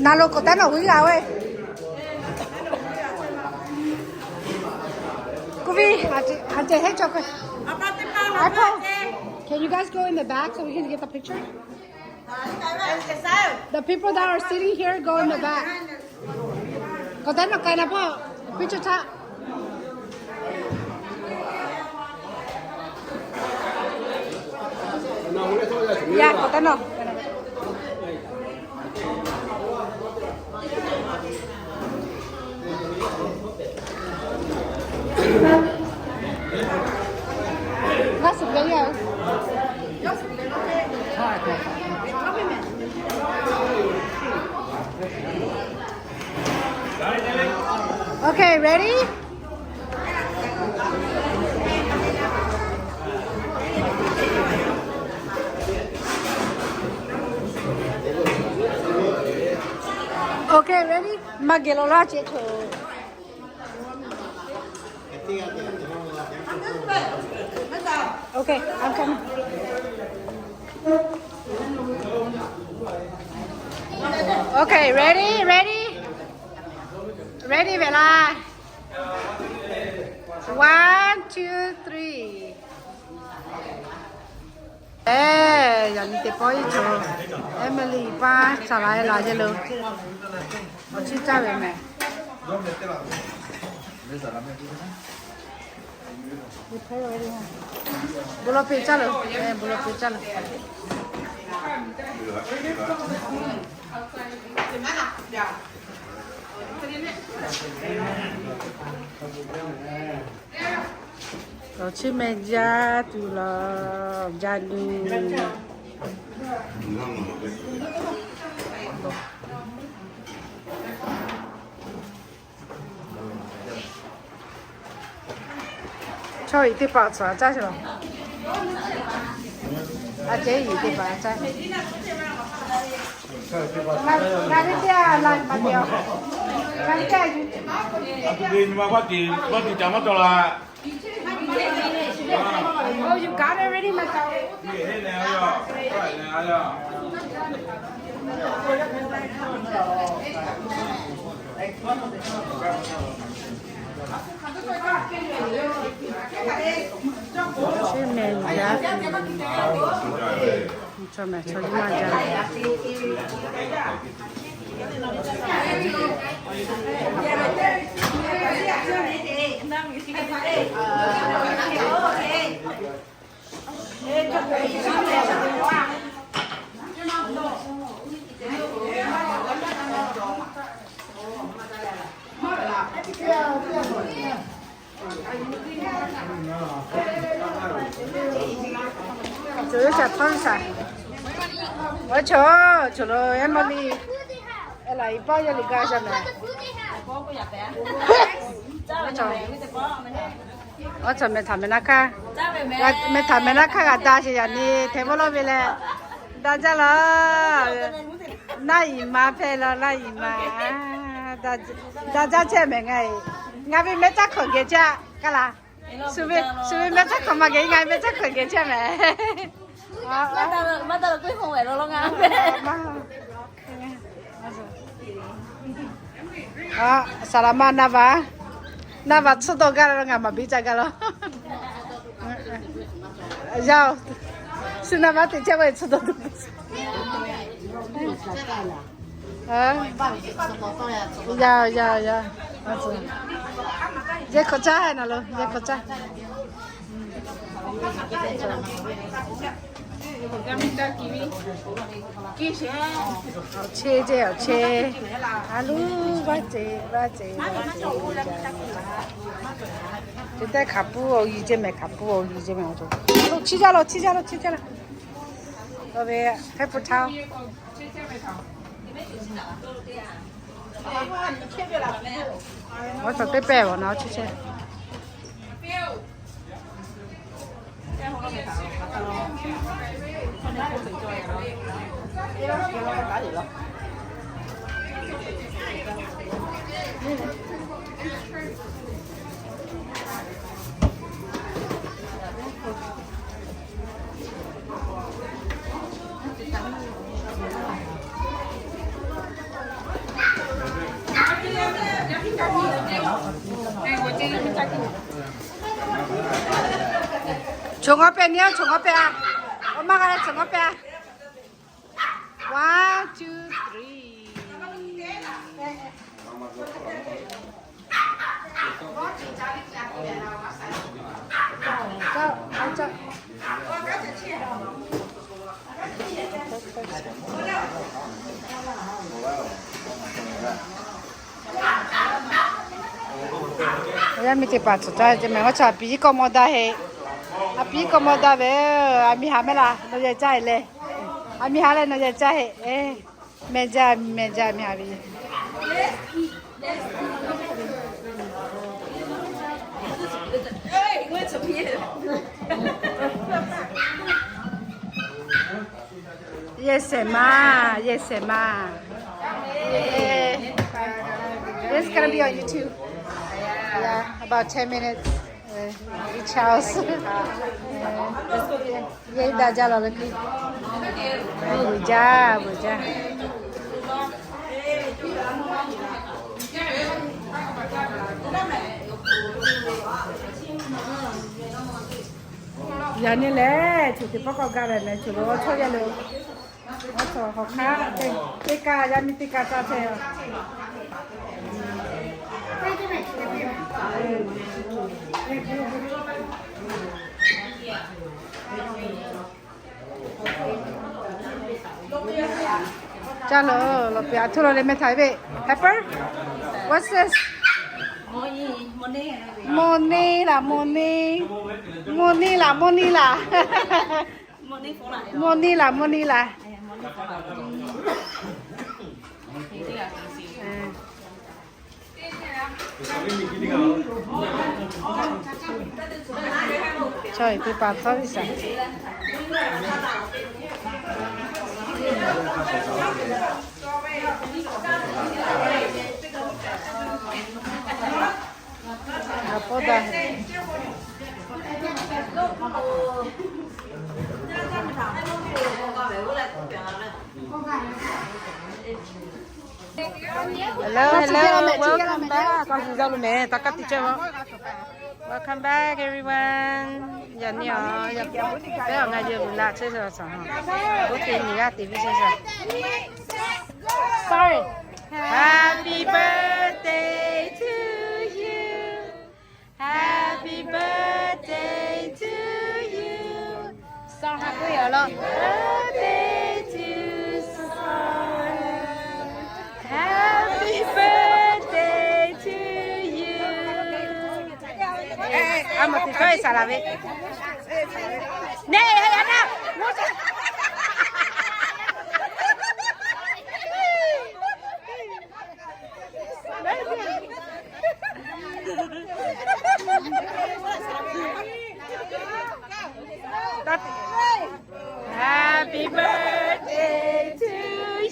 Naˬ lo k'awꞈ taˉ nawˬ huiˉ g'a ve. Kuˇ viˉ, a ceh heˆ cawˬ k'o. Can you guys go in the back so we can get the picture? The people that are sitting here, go in the back. K'awꞈ taˉ nawˬ k'ai na hpawˇ picture htaˇ. Yaˇ k'awꞈ taˉ nawˬ. Okay, ready? Okay, ready? Maˇ geh law laˇ ce choˬ. Okay, I'm coming. Okay, ready, ready, ready ve laˇ. One, two, three. Eˬ, yaꞈ nyi teˇ pawˆ iˉ cawˬ. Emily paˇ saˍ laˍ e laˬ ce lo. Awˬ chiˇ caˇ ve mehˍ. Bon law peˇ caˇ lo. Bon law peˇ caˇ lo. Awˬ chiˇ meh jaˇ tuˬ laˬ, jaˇ nuˬ. Chaw iˉ teˇ hpaˍ tcuhˍ caˇ sheˍ laˬ. A ceh iˉ teˇ hpaˍ caˇ. Ngaˬ ve teˇ a la maˇ te a. Ngaˬ ve teˇ a yuˬ. A tuˬ ve nyi ma vaˇ tiˍ, vaˇ tiˍ caˍ maˇ taw laˬ. Oh, you got it already, maˇ taw. Chi mehˍ jaˇ, chaw mehˍ chaw maˇ jaˇ. Cawˬ ve shaˍ htawˇ ve shaˍ. Awˬ chawˇ, chawˬ lo Emily. Aˬ laˬ iˉ paˆ yaˇ liꞈ gaˇ shaˍ mehˍ. Awˬ chawˇ mehˍ htaꞈ mehˍ naˇ hkaˇ. Mehˍ htaꞈ mehˍ naˇ hkaˇ g'a da sheˍ yaꞈ nyi hteˇ vawˇ lawˇ ve leh. Da jaˇ laˬ. Naˆ iˍ ma hpehˇ laˬ, naˆ iˍ ma. Da jaˇ chehˇ mehˍ ngaˬ. Ngaˬ ve mehˆ caˇ hkawꞈ geh chehˇ kaˇ laˬ. Shu ve mehˆ caˇ hkawꞈ maˇ geh, ngaˬ ve mehˆ caˇ hkawꞈ geh chehˇ mehˍ. Saˍ laꞈ ma naˇ va, naˇ va tsuhˇ dawˇ gaˇ la, ngaˬ maˍ biˇ caˇ gaˇ laˬ. Yaˇ-oˬ, suh naˇ va teꞈ chehˇ ve tsuhˇ dawˇ tuˬ. Yaˇ, yaˇ, yaˇ. Yehˬ hkawꞈ caˇ na lo, yehˬ hkawꞈ caˇ. Awˬ chehˇ jehˇ, awˬ chehˇ. A luˉ vaˇ ceˬ, vaˇ ceˬ, vaˇ ceˬ. Te tehˇ hkaˍ puˇ awˬ yi jehˇ mehˍ, hkaˍ puˇ awˬ yi jehˇ mehˍ. Chiˇ jaˇ law, chiˇ jaˇ law, chiˇ jaˇ law. Awˬ ve hk'e pu htaˇ. Awˬ tawˬ teˇ pehˇ awˬ na awˬ chehˇ chehˇ. Choˬ ngawˇ pehˇ nyi-oˬ, choˬ ngawˇ pehˇ a. Awˬ maˇ g'a leh choˬ ngawˇ pehˇ a. One, two, three. Yaˇ miˇ teˇ hpaˍ tcuhˍ caˇ ve mehˍ, awˬ chawˇ a piˍ kawˇ mawˇ daˇ heˆ. A piˍ kawˇ mawˇ daˇ ve, a miˇ haꞈ mehˍ laˬ, nawˬ yehˬ caˇ heˆ leh. A miˇ haꞈ leh nawˬ yehˬ caˇ heˆ. Mehˬ jaˇ, mehˬ jaˇ, a miˇ haꞈ ve. Yehˬ shehˍ ma, yehˬ shehˍ ma. Yeah. It's gonna be on YouTube. Yeah, about ten minutes. Uh, each house. Yehˬ daꞈ jaˇ laˬ leh piˇ. Vuiˬ jaˇ, vuiˬ jaˇ. Yaꞈ nyi lehˬ, choˬ teˇ pawˆ k'awꞈ gaˇ leh mehˍ, choˬ lo awˬ chawˇ yaˇ lo, awˬ chawˇ hawˬ hk'aˇ teˇ kaˇ, yaˇ miˇ teˇ kaˇ caˇ chehˇ. Caˇ laˬ, lawˬ piˇ a htoˇ law leh mehˆ htaꞈ ve. Pepper? What's this? Mawˇ neˇ laˬ, mawˇ neˇ. Mawˇ neˇ laˬ, mawˇ neˇ laˬ. Mawˇ neˇ laˬ, mawˇ neˇ laˬ. Chaw teˇ hpaˍ htawˇ ve shaˍ. Awˬ pawˆ daꞈ. Hello, hello, welcome back. Ka shuˍ yaˇ lo mehˍ, taˇ kaˇ teˇ ceuˬ. Welcome back, everyone. Yaꞈ nyi awˬ, yaꞈ nyi awˬ ngaˬ yehˬ luˬ laꞈ chehˇ shaˍ shaˍ. Oˇ teˇ nyi g'aˇ te ve chehˇ shaˍ. Sorry. Happy birthday to you. Happy birthday to you. Song ha k'oˆ ve yoˬ law. Birthday to Song. Happy birthday to you. A moˍ tiꞈ tawˇ e saˍ laˍ ve. Neˇ, a na. Happy birthday to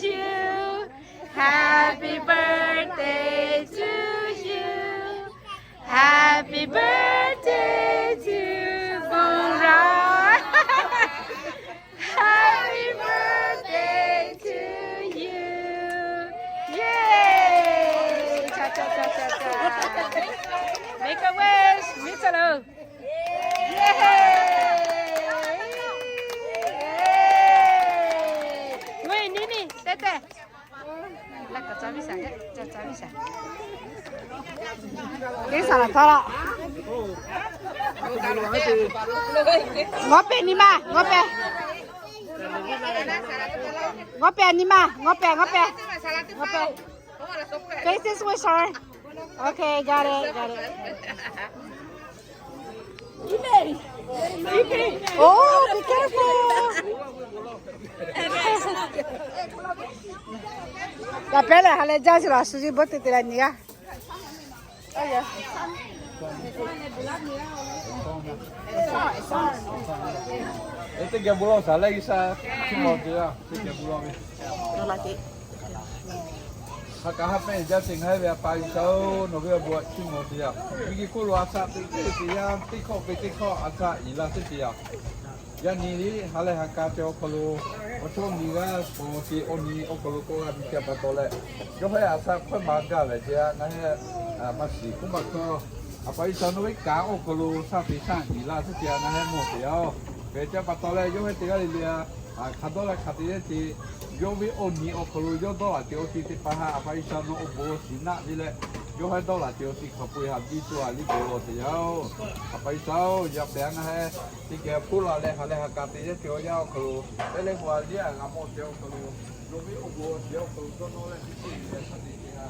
you. Happy birthday to you. Happy birthday to Bongrawˬ. Happy birthday to you. Yay! Cha cha cha cha cha. Make a wish, မ့ၢ်စၢလႃႈ. Yay! Wei, ni ni, te te. Teˇ saˍ laˍ htaˇ laˇ. Ngawˇ pehˍ ni ma, ngawˇ pehˍ. Ngawˇ pehˍ ni ma, ngawˇ pehˍ, ngawˇ pehˍ. Ngawˇ pehˍ. Face this way, sorry. Okay, got it, got it. Oh, be careful. ယပျဲလၢ ha lehˬ jaˇ shuˍ laˬ, shu ji beuˆ te te leh nyi g'aˇ. Teˇ geh bon lawˬ shaˍ leh G'uiˬsha chiˇ mvuh te yaˇ, teˇ geh bon lawˬ ve. Ha k'a ha pehˇ jaˇ te ngaˬ hui ve A pa G'uiˬsha-oˬ, nawˬ ve awˬ bon chiˇ mvuh te yaˇ. Miˬguiˬ hk'oˆ lo a shaꞈ teꞈ teˇ te yaˇ, teˇ hkawˇ ve teˇ hkawˇ a shaꞈ iˍ la teˇ te yaˇ. Yaꞈ nyi liˇ ha lehˬ ha k'a te awˬ hk'aw lo, awˬ chawˇ miˬ g'aˇ paw te awˬ nyi awˬ hk'aw lo k'awꞈ g'a miˬ te pa taw leh, yawˇ hui a shaꞈ hkawˇ maˍ gaˇ ve ce a, ngaˬ hui maˇ shiˍ k'oˆ maˇ hkawˇ. A pa G'uiˬsha nawˬ ve kanˉ awˬ hk'aw lo shaꞈ teꞈ shaꞈ iˍ la teˇ te a ngaˬ hui mawˬ te yaˇ-oˬ. Hk'e te pa taw leh yawˇ hui teˇ g'aˇ le le a, hk'a dawˇ leh hk'a te yaˇ te, yawˇ ve awˬ nyi awˬ hk'aw lo yawˇ dawˇ laˬ te awˬ ti teˇ hpaˍ htaꞈ A pa G'uiˬsha nawˬ awˬ bon awˬ shiˍ naˆ ve leh, yawˇ hui dawˇ laˬ te awˬ ti hk'aˬ peu e haꞈ biˇ tuˬ a liˇ bon lawˬ te yaˇ-oˬ. A pa G'uiˬsha-oˬ, yaꞈ pehˍ ngaˬ hui teˇ geh hpuˇ la leh ha lehˬ ha k'a te yaˇ te awˬ yanˇ awˬ hk'aw lo, teˇ leh gu a liˇ a g'a mawˬ te awˬ hk'aw lo, nawˬ ve awˬ bon awˬ shiˍ awˬ hk'aw lo dawˇ nawˇ leh teˇ te leh shaꞈ teꞈ te a,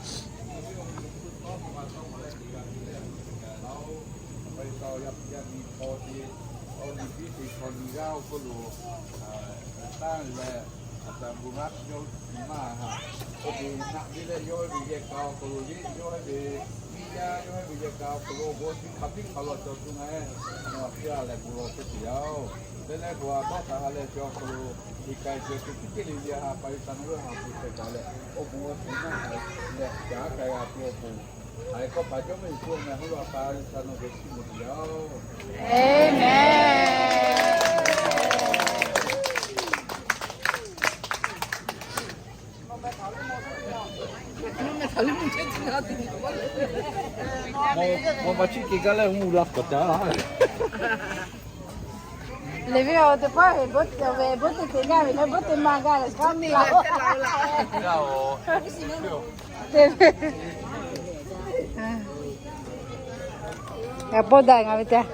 nawˬ ve awˬ bon awˬ shiˍ tawˇ hkawˇ ma tawˇ hkawˇ leh teˇ g'aˇ te leh a laˇ-oˬ. A pa G'uiˬsha-oˬ, yaꞈ nyi hk'aw te, awˬ nyi biˇ te hk'aw nyi g'aˇ awˬ hk'aw lo taˇ leh, a taˍ bon g'aˇ yawˇ nyi maˇ ha. Awˬ bon naˆ ve leh yawˇ hui ve yehˬ k'a awˬ hk'aw lo le, yawˇ hui ve miˇ yaˇ yawˇ hui ve yehˬ k'a awˬ hk'aw lo awˬ bon chi hk'a biˇ hk'a lawˬ cawˬ tuˬ ngaˬ hui nawˬ a piˇ a leh bon lawˬ teˇ te yaˇ-oˬ. Teˇ leh gu a dawˇ taˍ ha lehˬ chi awˬ hk'aw lo, iˉ k'ai ceh te tiˉ teˇ le le a ha pa G'uiˬsha nawˬ ve ha hpu hpehꞈ gaˇ leh, awˬ bon awˬ shiˍ naˆ leh caˉ k'ai g'a tuˬ awˬ bon, a k'awꞈ paˍ jawˇ mehˆ g'uˇ suhˍ meh hawˉ lo a pa G'uiˬsha nawˬ geh chiˇ mvuh te yaˇ-oˬ. Aˍmenˍ. Mawˬ ma chiˇ ke gaˇ leh mvuhˇ la paˍ caˉ laˇ. Leˬ ve awˬ teˇ hpaˍ ve bon te gaˇ ve leh bon te maˇ gaˇ leh kaꞈ te la. Yaꞈ pawˆ daꞈ ngaˬ ve teˇ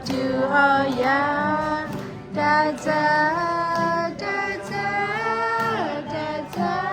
Tuˬ awˬ yanˇ, daꞈ jaˇ, daꞈ jaˇ, daꞈ jaˇ.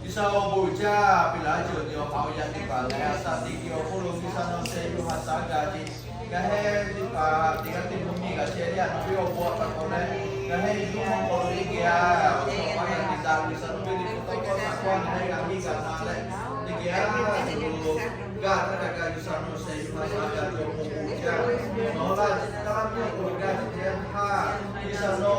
G'uiˬsha awˬ bon uiˍ jaˇ, peꞈ laˇ ceuˬ awˬ nyi awˬ hk'aw yaꞈ teˇ hpaˍ ngaˬ hui a shaꞈ teꞈ kuiˬ awˬ hk'oˆ lo G'uiˬsha nawˬ sheh yuˬ haꞈ shaˉ gaˇ ce. Ngaˬ hui teˇ hpaˍ teˇ g'aˇ teˇ mvuhˇ miˬ g'a chehˇ leh, a nawˬ ve awˬ bon a pa taw leh, ngaˬ hui yawˇ hk'aw lo teˇ geh a awˬ chawˇ paˍ yaꞈ teꞈ taˍ G'uiˬsha nawˬ ve liꞈ hpu tawˇ hkawˇ shaˍ hkawˇ ngaˬ hui g'a miˇ g'a na leh, teˇ geh a awˬ bon lo gaˇ htaˇ kaꞈ kaꞈ G'uiˬsha nawˬ sheh yuˬ haꞈ shaˉ gaˇ ce awˬ bon uiˍ jaˇ. Nawˬ laˇ taˇ laˇ piˇ awˬ bon gaˇ ce teˇ yanˇ htaˇ, G'uiˬsha nawˬ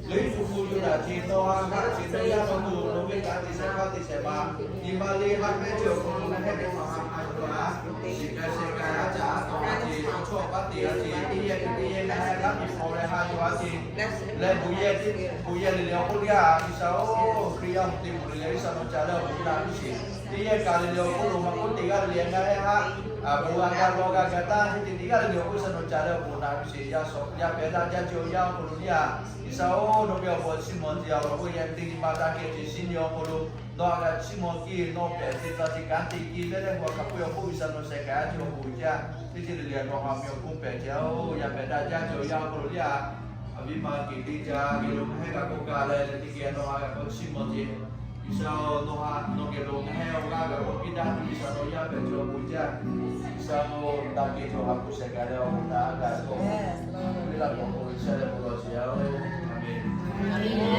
leuˉ tuˬ hpu yuˬ daꞈ ce, nawˬ haꞈ haꞈ ce teˇ yanˇ nawˬ tuˬ nawˬ ve kaꞈ teˇ shehˍ hpaˇ teˇ shehˍ ma nyi ma le haꞈ mehˉ ce awˬ bon lo ngaˬ hui teˇ hpaˍ haꞈ haꞈ yuˬ a, shiˍ k'ai sheh k'ai a caꞈ a tawˍ a ce, chaw paˉ te a ce, teˇ yehˬ teˇ yehˬ ngaˬ hui g'aˇ miˬ hk'aw leh haꞈ yuˬ a ce, leh bon yehˬ teˇ bon yehˬ le le awˬ hk'oˆ teˇ g'aˇ G'uiˬsha oˬ, Hkriꞈ yaˇ awˬ te moˍ le le G'uiˬsha nawˬ ca leh awˬ bon naꞈ piˇ sheˍ. Teˇ yehˬ kaꞈ le le awˬ hk'oˆ lo maꞈ k'oˆ teˇ g'aˇ le le ngaˬ hui haꞈ a bon g'a gaˇ lawˇ g'a gaˇ taˇ teˇ teˇ g'aˇ le le awˬ hk'oˆ G'uiˬsha nawˬ ca leh awˬ bon naꞈ piˇ sheˍ. Yaˇ shawˍ yaˇ pehˬ daꞈ jaˇ ce awˬ yanˇ awˬ hk'aw lo teˇ g'aˇ G'uiˬsha oˬ, nawˬ ve awˬ bon chiˇ mvuh te a law k'o yaꞈ teˇ nyi ma daꞈ kehˬ ce shiˉ nyi awˬ hk'aw lo nawˬ a g'a chiˇ mvuh kiˇ nawˬ pehˬ te tcuh ce kanˉ te kiˇ leh leh hu a hk'a peu awˬ hk'oˆ G'uiˬsha nawˬ sheh kaꞈ a ce awˬ bon jaˇ. Teˇ ceuˬ le le nawˬ haꞈ ve awˬ hk'oˆ pehˬ ce oˬ, yaˇ pehˬ daꞈ jaˇ ce awˬ yanˇ awˬ hk'aw lo teˇ g'aˇ a viˉ ma keˬ teˇ ca ve lo ngaˬ hui g'a k'oˆ gaˇ leh leh teˇ geh nawˬ a g'a k'oˆ chiˇ mvuh ce. G'uiˬsha nawˬ haꞈ nawˬ geh lo ngaˬ hui awˬ g'aˇ g'a k'oˆ piˇ daꞈ tuˬ G'uiˬsha nawˬ yaˇ pehˬ ce awˬ bon jaˇ. G'uiˬsha daꞈ kehˬ ce awˬ hk'a peu sheh kaꞈ leh awˬ bon naꞈ a gaˬ k'o, ve laˇ k'o k'o G'uiˬsha leh bon lawˬ sheˍ a oˬ. A menˬ.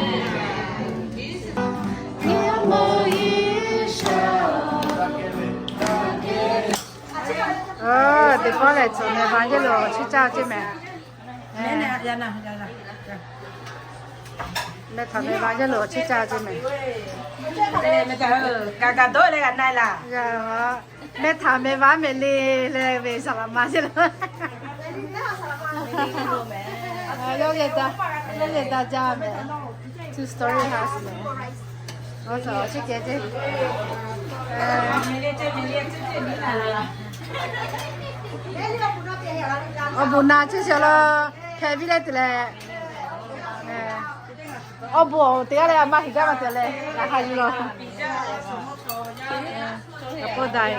Teˇ pawˆ lehˬ, tcuh mehˍ va yehˇ lo awˬ chiˇ caˇ ceˇ mehˍ. Mehˇ htaꞈ mehˍ va yehˇ lo awˬ chiˇ caˇ ceˇ mehˍ. Mehˇ htaꞈ mehˍ va mehˍ le leh ve saˍ laˍ ma ceˇ lo. Yawˇ geh daꞈ, yawˇ geh daꞈ jaˇ mehˍ. Two story house mehˍ. Awˬ tcuhˉ awˬ chiˇ kehˬ ceˇ. Awˬ bon naꞈ ceˇ sheˍ law. Hpehꞈ viˉ leh te leh, awˬ bon awˬ teˇ g'aˇ leh a maˇ heˍ gaˇ ma te leh, a ha yuˬ law. K'oˆ daꞈ.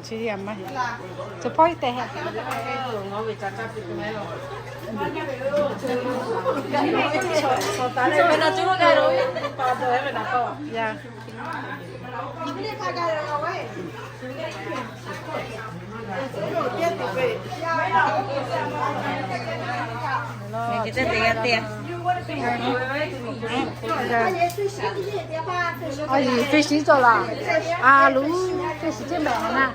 Chi a maˇ heˍ. Chi hpawˇ iˉ tehꞈ heˆ. Ya. A yiˬ fish cawˬ laˬ. A loˍ fish ceh mehˍ na.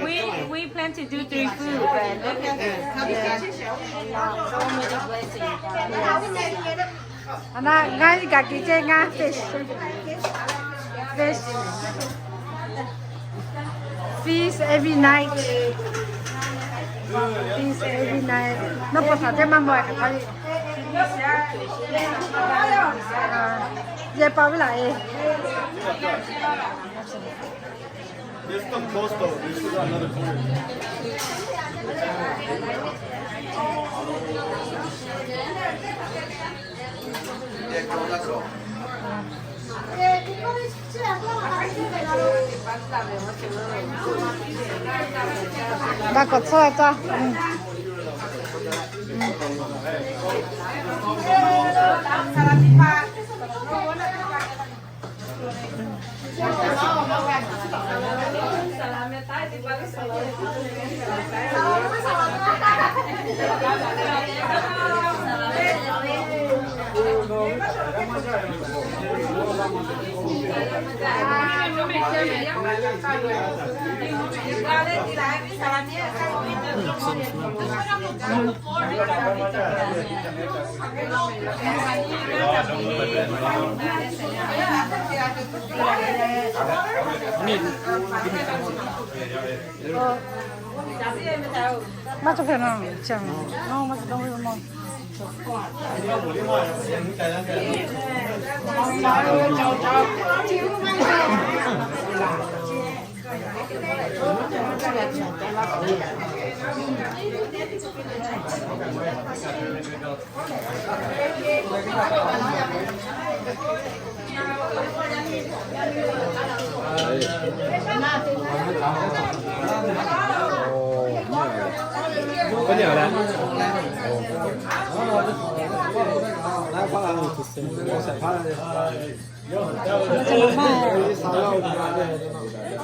We we plan to do three food, but look at this. Yeah. So many blessings. And I, ngaˬ hui kaꞈ k'ai ce ngaˬ fish, fish, fish every night, fish every night. Nawˬ pa htaꞈ teˇ maˇ mawˬ kaꞈ hk'a le. Yehˬ pa ve laˬ e. There's some close though. There's still another corner. Ba k'awꞈ tcuhˉ a taˇ. Maˇ cawˬ hpehꞈ na, maˇ cawˬ dawˇ ve maˇ.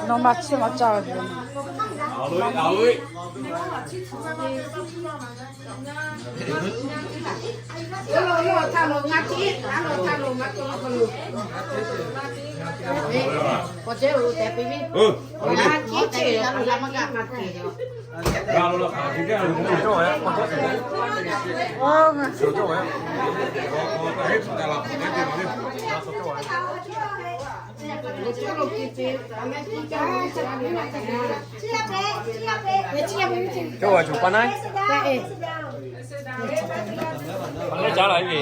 Nawˬ ma chi ma ca ve. Cawˇ a cuˬ pa naiˉ. Pa naiˉ caˉ la ve.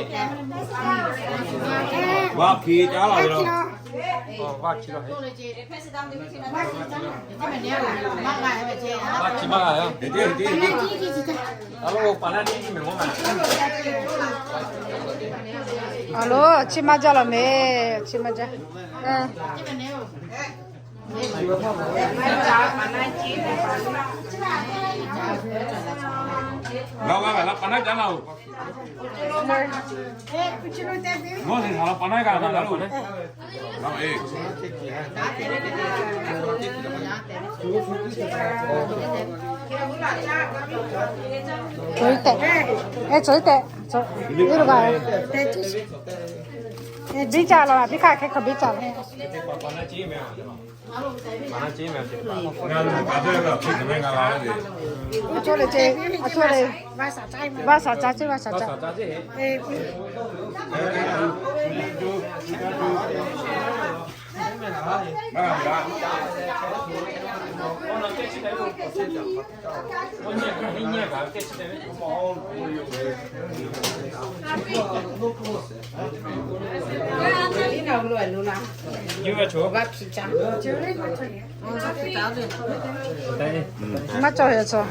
Vaˇ hki caˉ la ve lo. Vaˇ hki lo. Vaˇ hki maˇ g'a yoˬ. A lo, pa naiˉ nyi mehˍ maˇ g'a. A lo, chi maˇ jaˇ la mehˍ, chi maˇ jaˇ. G'a g'a la pa naiˉ caˉ la oˬ. G'awˇ hteꞈ htaꞈ la pa naiˉ g'a la la lo. Cawˬ iˉ tehꞈ, e cawˬ iˉ tehꞈ, cawˬ iˉ lo g'a. Biˇ caˇ la, biˇ hk'aˇ hk'e hk'a biˇ caˇ la. Oˇ cawˇ le ce, a cawˇ le. Vaˇ shaˍ ca ce, vaˇ shaˍ ca. Maˇ cawˬ ve cawˬ.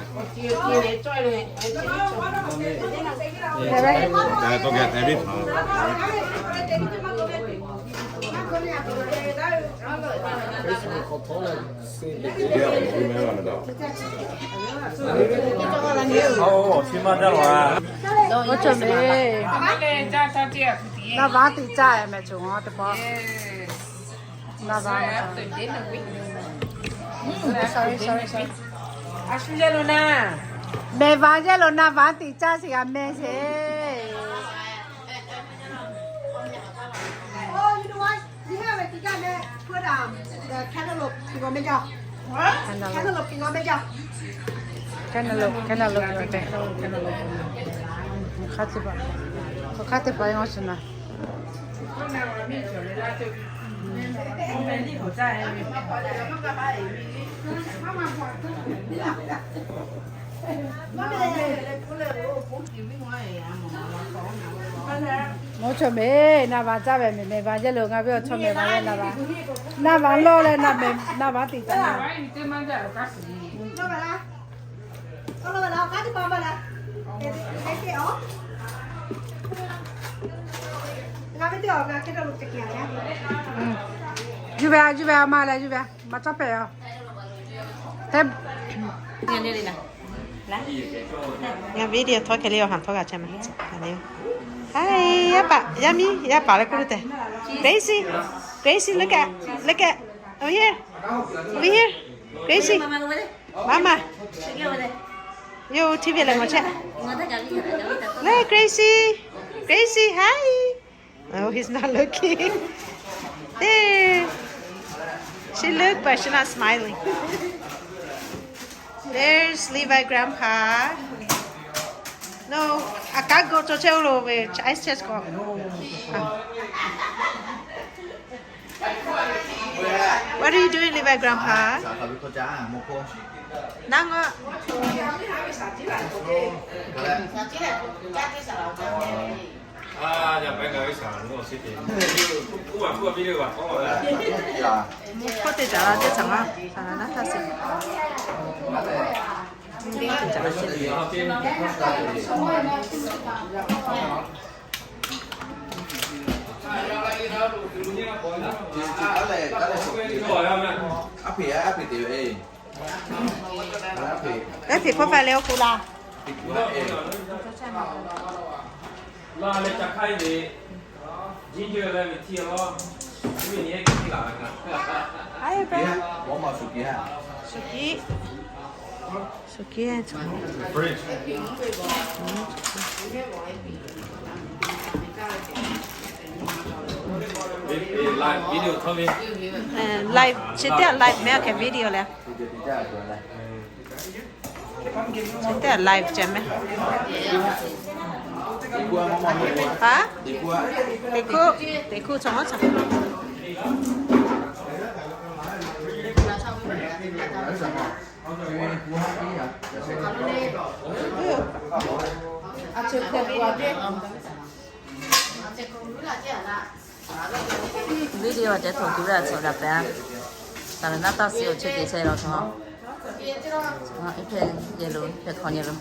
Oˇ, chi maˇ jaˇ la. Oˇ cawˬ mehˍ. Naˇ vaˉ teꞈ caˇ mehˍ cawˬ teˇ pawˆ. Naˇ vaˉ. Sorry, sorry, sorry. Mehˍ vaˍ yehˇ lo naˇ vaˉ teꞈ caˇ sheˍ g'a mehˍ sheˍ. Oh, you know what? You have a teacher there. Put um the cantaloupe. You want me to? Cantaloupe, cantaloupe, cantaloupe. Hk'aˬ hk'e te pa, hk'aˬ hk'e te pa, yawˇ shu na. Mawˇ chaw mehˍ, naˍ baˍ caˇ ve mehˍ, mehˍ baˍ yehˇ lo ngaˬ ve awˬ chaw mehˍ baˍ leh naˍ baˍ, naˍ baˍ lawˇ leh naˍ baˍ, naˍ baˍ teꞈ taˍ. Yuˇ ve, yuˇ ve, a ma leh yuˇ ve, ma caˇ pehˍ a. Te Ngaˬ video htawˇ hk'e le awˬ ha htawˇ g'a chehˇ ma. Hi, yaˇ paˍ, yaˇ miˇ, yaˇ paˍ leh k'oˆ lo tehꞈ. Gracie, Gracie, look at, look at, over here, over here, Gracie, mama, yo, T V leh ngaˬ chehˇ. Leh Gracie, Gracie, hi. Oh, he's not looking. There. She look, but she's not smiling. There's Levi grandpa. No, a ka go to cheo lo ve ice chest ko. What are you doing, Levi grandpa? Nang a. Mvuhˇ hkawˇ te caˍ la teˇ caˍ ma, caˍ la naˉ htaˇ suh. Eˉ hpeꞈ hkawˇ hpehꞈ leh awˬ hk'oˆ laˇ. Shu kiˉ, shu kiˉ, shu kiˉ. Live chi teˇ live meh, aˬ hk'e video leh. Chi teˇ live ceh meh. Ha? Teˇ hkuˇ, teˇ hkuˇ chaw maˇ chaw. Video ceh htoꞈ tuˬ ve a tcuh g'a pehˍ. Saˍ laˍ naˆ taˇ suh awˬ chehˇ te chehˇ law chaw. Iˉ hpehꞈ yehˬ lo, iˉ hpehꞈ hk'aw nyi lo.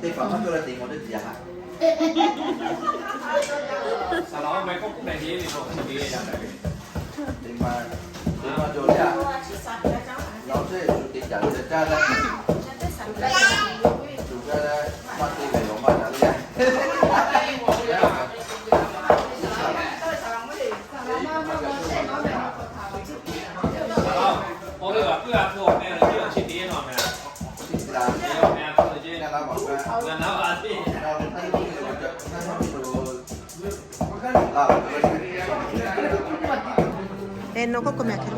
Teˇ hpaˍ maˇ cawˇ leh teꞈ mawˬ teˇ tiꞈ a. Teˇ hpaˍ, teˇ hpaˍ cawˬ leh a. Laˬ ceˇ shu teꞈ caˍ leh caˇ leh, shu gaˇ leh maˇ te ve awˬ maˇ caˍ leh a. Eˬ, nawˬ k'oˆ k'o meh hk'e le.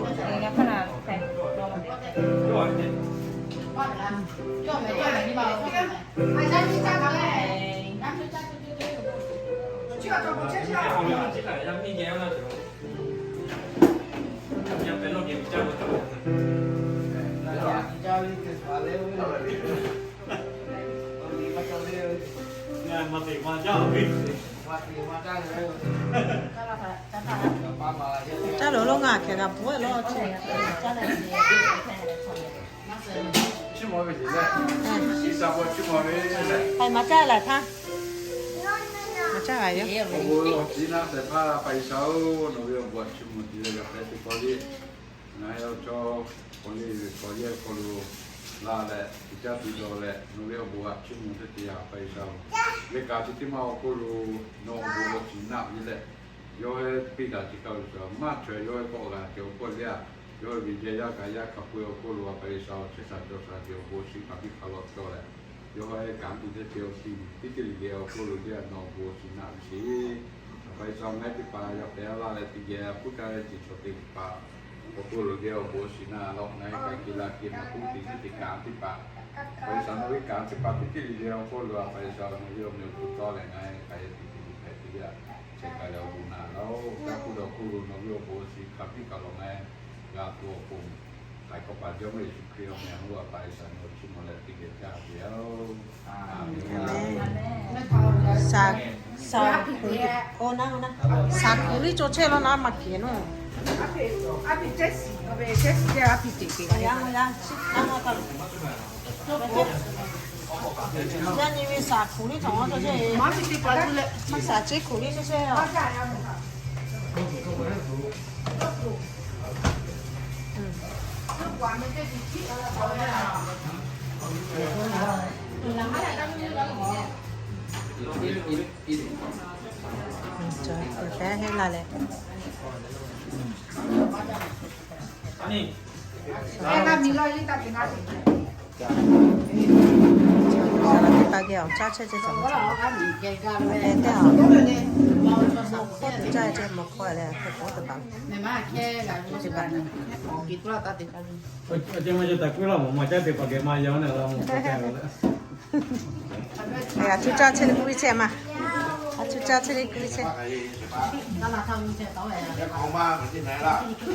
Caˇ loˬ lo ngaˬ hkehˬ g'a bvuhˆ lo chi. Haiˬ maˍ caˇ laˬ htaˇ. Maˍ caˇ g'a yoˬ. Ngaˬ hui awˬ chaw hk'aw liˇ ve hk'aw yehˇ hk'aw lo la leh, tiꞈ caˇ tuˬ dawˬ leh, nawˬ ve awˬ bon g'a chiˇ mvuh teˇ te yaꞈ pa G'uiˬsha-oˬ. Leh kaꞈ chi teˇ maˇ awˬ hk'oˆ lo nawˬ awˬ bon awˬ ciˍ naˆ ve leh, yawˇ hui piˇ daꞈ chi hk'a G'uiˬsha maˇ chaweh yawˇ hui kawˆ g'a cawˬ awˬ hk'oˆ leh, yawˇ hui ve jehˇ yaˇ kaꞈ yaˇ hk'a peu-eˬ awˬ hk'oˆ lo a pa G'uiˬsha-oˬ, chehˇ sha cawˬ sha ve awˬ bon chi hk'a biˇ hk'a law cawˬ leh, yawˇ hui kanˉ te teˇ te awˬ ti teˇ teˇ le le awˬ hk'oˆ lo leh nawˬ awˬ bon awˬ ciˍ naˆ ve sheˍ. A pa G'uiˬsha ngaˬ hui teˇ hpaˍ yaˇ pehˍ a laˇ leh teˇ geh a hpuˇ kaˇ ve teˇ chaw teˇ hpaˍ awˬ hk'oˆ lo leh awˬ bon awˬ ciˍ naˆ law, ngaˬ hui kaꞈ ke la ke maˍ hpuˇ teˇ teˇ kanˉ teˇ hpaˍ, a pa G'uiˬsha nawˬ ve kanˉ teˇ hpaˍ teˇ teˇ le le awˬ hk'oˆ lo a pa G'uiˬsha nawˬ ve awˬ meh awˬ hpu tawˇ leh ngaˬ hui kaꞈ yaˇ teˇ teˇ teˇ hpaˍ teˇ yaˇ chehˇ kaꞈ leh awˬ bon naˆ laˇ-oˬ. Kaˇ hpuˇ dawˬ hk'oˆ lo nawˬ ve awˬ bon awˬ ciˍ hk'a biˇ hk'a law ngaˬ hui g'a tuˬ awˬ pon, K'ai k'awꞈ pa Jawˇmawˇ Yeˍsuˆ Hkriꞈ awˬ meh awˬ hk'aw lo a pa G'uiˬsha nawˬ awˬ chiˇ mvuh leh teˇ geh caˇ ve yoˬ. Aˍmenˍ. Saˍ, saˍ kuˬ, o na, o na. Saˍ kuˬ liˇ cawˬ chehˇ law na maˇ kehˬ nawˬ. Yaˇ nyi ve saˍ kuˬ liˇ cawˬ cawˬ chehˇ. Maˇ saˍ ceˇ kuˬ liˇ chehˇ chehˇ a. Heh la leh. Saˍ laꞈ teˇ pa geh awˬ caˇ chehˇ cehˇ caˬ. Teˇ a, mawˬ hkawˇ teˇ caˇ ceh mawˬ hkawˇ leh hk'e k'oˆ teˇ hpaˍ, teˇ hpaˍ. A cuˇ caˇ chehˇ leh kuˇ ve chehˇ ma. A cuˇ caˇ chehˇ leh kuˇ ve chehˇ.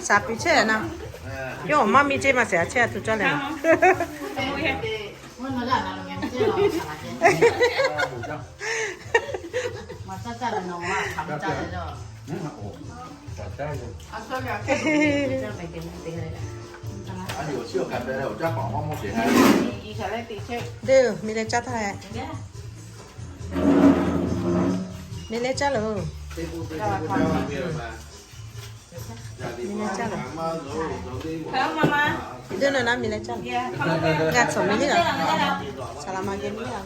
Saˍ piˍ chehˇ na. Yawˇ awˬ maˇ miˇ ceˇ maˇ shehˍ a chehˇ a cuˇ caˇ leh na. Deˇ, miˬ leh caˇ htaˇ leh. Miˬ leh caˇ loˬ. Miˬ leh caˇ loˬ. Deˇ, nawˬ na miˬ leh caˇ loˬ. G'a tcuhˍ miˬ leh a. Saˍ laꞈ ma geh miˬ leh a.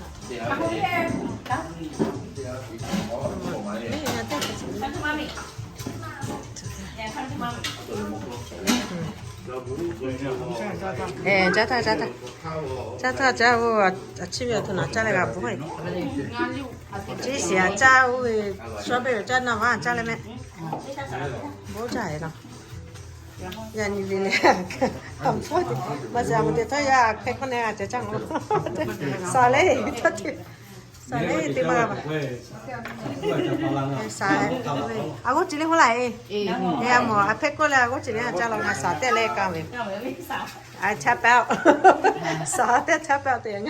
Caˇ htaˇ, caˇ htaˇ. Caˇ htaˇ caˇ-oˬ, a ciˉ ve a htoꞈ naˬ caˇ leh g'a bvuhˆ. Ciˉ shiˍ a caˇ-oˬ ve, shawˉ pehˇ ve caˇ naˇ vaˇ caˇ leh mehˆ. Bvuhˆ caˇ-e laˬ. Yaꞈ nyi ve leh, maˇ shiˍ a ma te htawˇ yaˇ hk'e hk'awˇ neh a ceh caˇ-oˬ. Saˍ lehˆ ve htawˇ te. Saˍ lehˆ teˇ maˇ g'a baˬ. Saˍ, a g'oˇ ceuˬ le k'oˆ laˇ e. E, a mawˬ a hpehˇ k'oˆ leh a g'oˇ ceuˬ le a caˇ law ngaˬ saˍ tehˆ leh kaˇ ve. A caˇ pehˇ-oˬ. Saˍ tehˆ caˇ pehˇ-oˬ te.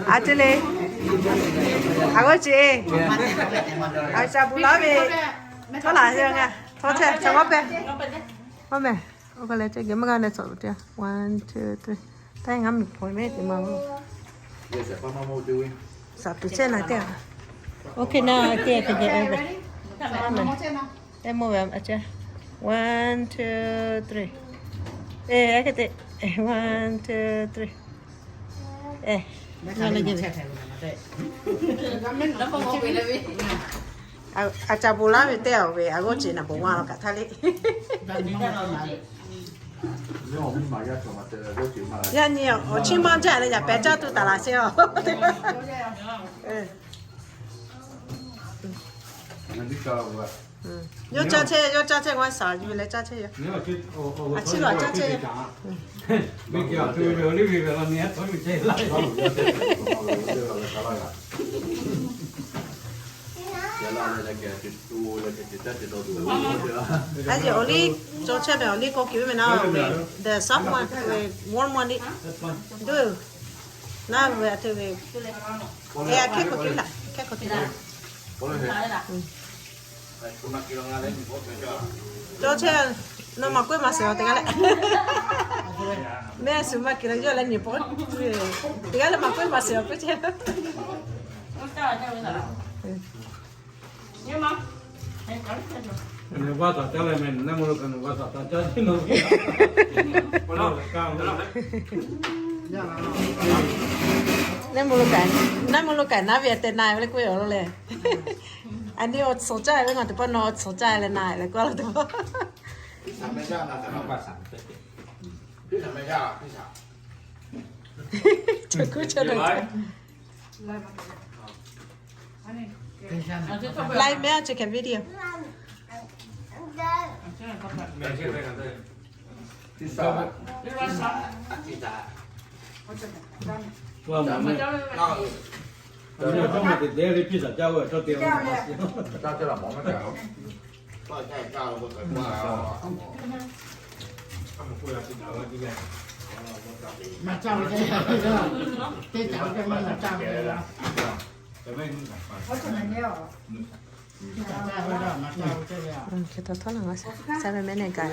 A ceh le. A g'oˇ ceuˬ e. A ca bu laˇ ve. Htawˇ laˬ ve ngaˬ htawˇ chehˇ, ca g'awˇ pehˇ. G'awˇ mehˍ. Oˇ hk'aw leh ceh geh maˇ g'a leh tcuhꞈ teˇ a. One, two, three. Taˇ ngaˬ miˬ hpaw mehˉ te ma-oˬ. Saˍ piˍ chehˇ na teˇ a. Okay na, teˇ a hk'e geh e ve. Ehˉ mawˇ ve a ceh. One, two, three. E, ehˉ hk'e te. One, two, three. E, a ca bu laˇ ve teˇ a ve a g'oˇ ceuˬ naˬ bon maˇ law kaꞈ htaˇ le. Yaˇ nyi awˬ chiˇ maˇ jaˇ leh yaꞈ pehˍ caˇ tuˬ taˍ laˬ sheˍ-oˬ. Yawˇ caˇ chehˇ, yawˇ caˇ chehˇ, g'a shaˍ yuˬ leh caˇ chehˇ yoˬ. A ciˉ lo a caˇ chehˇ yoˬ. A yehˬ awˬ liˇ cawˬ chehˇ meh, awˬ liˇ k'o kiˬ ve meh na, the soft one, warm one ni. Duˇ, na ve a htoꞈ ve, a hkehˇ k'oˆ tuˬ laˬ, hkehˇ k'oˆ tuˬ laˬ. Cawˇ chehˇ, nawˬ maˍ k'oˆ maˍ sheˍ teˇ g'aˇ leh. Mehˆ suhˍ maˇ keꞈ la yawˇ leh nyi paw. Teˇ g'aˇ leh maˍ k'oˆ maˍ sheˍ k'oˆ chehˇ. Naˉ mvuhˇ lo kaꞈ, naˉ mvuhˇ lo kaꞈ naˉ ve te na ve le k'oˆ ve yoˬ le. A nyi awˬ tsuhˍ caˇ ve ngaˬ teˇ pawˆ nawˬ awˬ tsuhˍ caˇ leh na leh k'oˆ laˇ teˇ pawˆ. Live meh, check a video. Hk'e taw htawˇ na ngaˬ sa ve meh ne gaˬ.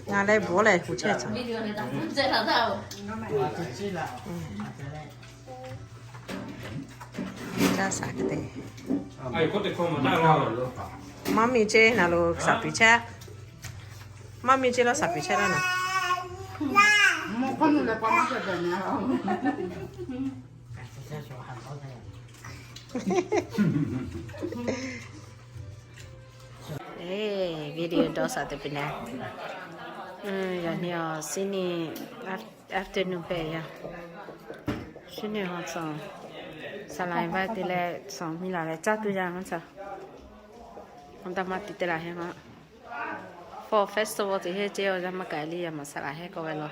Ngaˬ leh bawˬ leh hu chehˇ caˇ. Caˇ saˍ hk'e te. Maˇ miˇ ceˇ na lo saˍ piˍ chehˇ. Maˇ miˇ ceˇ lawˇ saˍ piˍ chehˇ laˇ na. Eˬ, video dawˇ saˍ teˇ piˇ na. Yaꞈ nyi awˬ shinˉ nyi afternoon hpehꞈ yaˇ. Shinˉ nyi haw tsuhꞈ saˍ laˍ invite te leh tsuhꞈ miˇ laˬ leh caˇ tuˬ yaˇ maˇ tsuhꞈ. Awˬ daꞈ maˇ tiꞈ te laˬ heˆ ma. For festival teˇ heˆ ceˇ awˬ yaˇ maˇ k'ai le yaˇ maˬ saˍ laˍ heˆ k'oˆ ve law.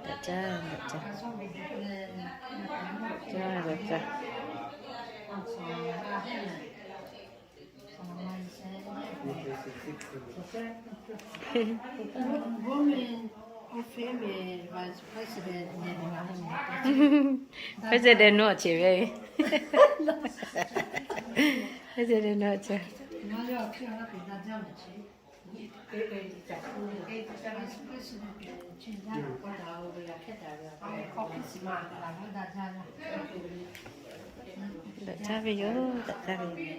Daꞈ jaˇ, daꞈ jaˇ. Daꞈ jaˇ, daꞈ jaˇ. President nuˇ awˬ ceˬ ve. President nuˇ awˬ ceˬ. Daꞈ jaˇ ve yoˬ, daꞈ jaˇ ve yoˬ.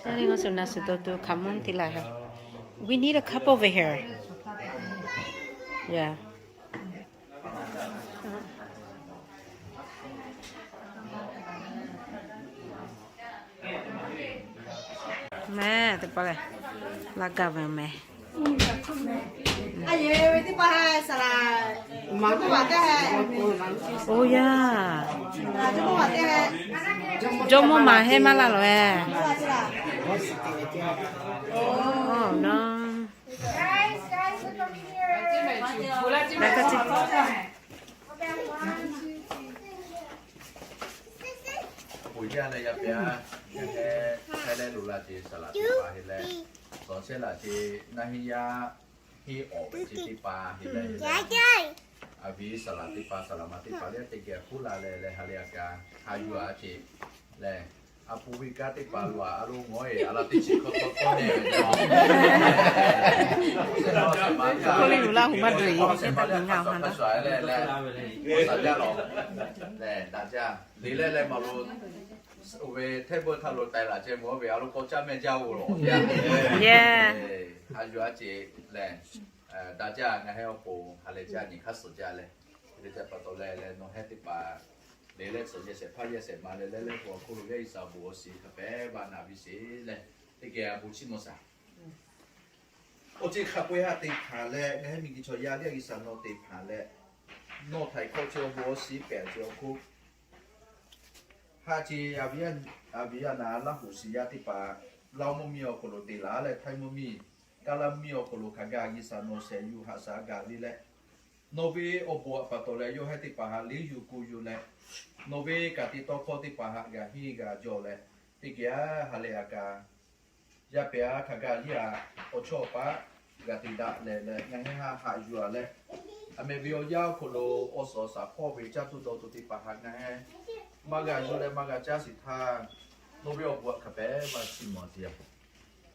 Yaˇ le ngaˬ suhˍ na suhˍ to to hkaoˍmonˇ te laˬ heˆ. We need a cup over here. Yeah. Meh teˇ pawˆ lehˬ, laˇ gaˇ ve meh. Oˇ yaˇ, jawˇmawˇ maˍ hehˉ maˇ laˇ lawˬ eh. Awˬ bon yaˇ leh yaˇ paˍ, yaˇ heh, heh leh loꞈ la ce saˍ laˍ teˇ hpaˍ heh leh, tawˍ chehˇ laˬ ce naˇ hinˉ yaˇ, hinˉ awˬ ve ce teˇ hpaˍ heh leh, a viˉ saˍ laˍ teˇ hpaˍ, saˍ laˍ ma teˇ hpaˍ leh teˇ geh hpuˉ la leh leh ha lehˬ a kaꞈ ha yuˬ a ce lehˬ, a pu ve kanˉ teˇ hpaˍ loˬ a, a lo ngawˬ e a laˇ teˇ chi hk'awꞈ hk'awꞈ hk'awꞈ ne ve k'oˆ le, Laˇ huˍ maˇ dawˬ e, teˇ taꞈ ngaˬ ha na. Lehˬ, daꞈ jaˇ. Liꞈ leh leh maˍ lo, oˇ ve hteˇ beuˆ htaˇ lo taiˍ laˬ ceh mawˬ ve a lo k'aw caˇ meh jaˇ-oˬ lawˬ. A yuˬ a ce lehˬ, daꞈ jaˇ. Ngaˬ heh awˬ pon ha lehˬ jaˇ, nyi hk'aˇ suhˍ jaˇ leh, te ca pa taw leh leh nawˬ heh teˇ hpaˍ liꞈ leh tcuhꞈ yehˬ shehˍ hpaˇ yehˬ shehˍ ma leh leh leh k'o awˬ hk'oˆ lo yehˬ G'uiˬsha awˬ bon awˬ shiˍ hk'a pehꞈ baˆ naˍ piˇ sheˍ leh, teˇ geh a bon chiˇ mvuh shaˍ. Awˬ ceuˬ hk'a peu-eˬ ha teꞈ hpanˍ leh, ngaˬ heh miˬguiˬ chaw yaˇ liˇ a G'uiˬsha nawˬ teꞈ hpanˍ leh, Nawˬ htaiˍ hkawˇ chi awˬ bon awˬ shiˍ pehꞈ ce awˬ hk'oˆ, haꞈ ce a viˉ a naˍ Laˇ huˍ shiˍ yaˇ teˇ hpaˍ, Laˇ mvuhˇ miˬ awˬ hk'aw lo te laˬ leh Htaiˇ mvuhˇ miˬ, Kaˇ laˇ mvuhˇ miˬ awˬ hk'aw lo hk'aˬ gaˬ G'uiˬ sha nawˬ shehˍ yuˬ haꞈ shaˍ gaˬ ve leh, nawˬ ve awˬ bon awˬ pa taw leh yawˇ heh teˇ hpaˍ haꞈ liˇ yuˬ kuˬ yuˬ leh, nawˬ ve kaꞈ te tawˇ hkawˇ teˇ hpaˍ haꞈ g'a henˇ g'a jawˬ leh, teˇ geh a ha leh a kaꞈ, yaˇ pehˍ a hk'aˬ gaˬ liˇ a, awˬ chawˇ awˬ paˉ g'a te daꞈ leh leh ngaˬ hui haꞈ haꞈ yuˬ a leh, aˬ mehˍ ve awˬ yanˇ awˬ hk'aw lo awˬ suhˍ awˬ shaˍ hpawˇ ve caˇ tuˬ dawˬ tuˬ teˇ hpaˍ haꞈ ngaˬ hui maˇ g'a yuˬ leh maˇ g'a caˇ shiˍ htaˇ, nawˬ ve awˬ bon hk'a pehꞈ maˇ chiˇ mvuh ce a.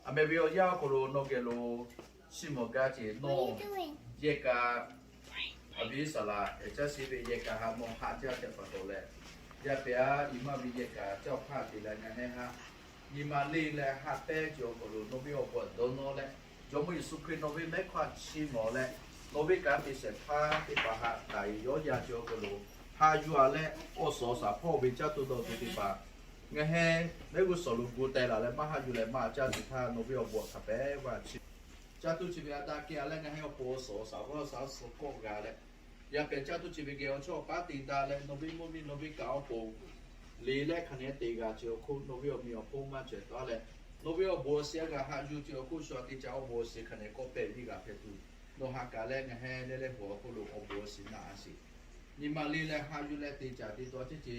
Aˬ mehˍ ve awˬ yanˇ awˬ hk'aw lo nawˬ geh lo chiˇ mvuh gaˇ ce nawˬ yehˬ kaꞈ, a viˉ saˍ laꞈ ehˉ caˇ shiˍ ve yehˬ kaꞈ haꞈ nawˬ haꞈ jaˇ ce pa taw leh, yaˇ pehˍ a i maˇ ve yehˬ kaꞈ caˇ awˬ hpaˇ te leh ngaˬ hui haꞈ nyi ma le leh haꞈ pehnˇ ce awˬ hk'aw lo nawˬ ve awˬ bon dawˇ nawˇ leh, Jawˇ mawˇ Yeˍsuˆ Hkriꞈ nawˬ ve mehˉ hk'aˇ chiˇ mvuh leh, nawˬ ve kanˉ te shehˍ hpaˇ teˇ hpaˍ haꞈ taiˍ yawˇ yaˇ ce awˬ hk'aw lo haꞈ yuˬ a leh, awˬ suhˍ awˬ shaˍ hpawˇ ve caˇ tuˬ dawˬ tuˬ teˇ hpaˍ ngaˬ hui mehˆ g'uˇ suhˍ lo gu teh laˬ leh maˇ haꞈ yuˬ leh maˇ caˇ shiˍ htaˇ nawˬ ve awˬ bon hk'a pehꞈ maˇ chiˇ mvuh. Caˇ tuˬ chi ve a daꞈ kehˬ a leh ngaˬ hui awˬ pon awˬ suhˍ awˬ shaˍ g'awˇ sha suh kawˆ g'a leh, yaˇ pehˍ caˇ tuˬ chi ve geh awˬ chawˇ awˬ paˉ te daꞈ leh nawˬ ve mvuhˇ miˬ nawˬ ve kaꞈ awˬ pon le leh hk'aˬ nehˉ te g'a ce awˬ hk'oˆ nawˬ ve awˬ meꞈ awˬ hponˇ maˇ cawˬ taˉ leh, nawˬ ve awˬ bon awˬ shiˍ a g'a haꞈ yuˬ ce awˬ hk'oˆ shu a te ca awˬ bon awˬ shiˍ hk'a nehˉ kawˆ pehˍ viˇ g'a hpehꞈ tuˬ, nawˬ haꞈ kaˬ leh ngaˬ hui leh leh huˍ awˬ hk'oˆ lo awˬ bon awˬ shiˍ naꞈ a sheˍ. Nyi ma le leh haꞈ yuˬ leh te caˍ te taw ceh ce,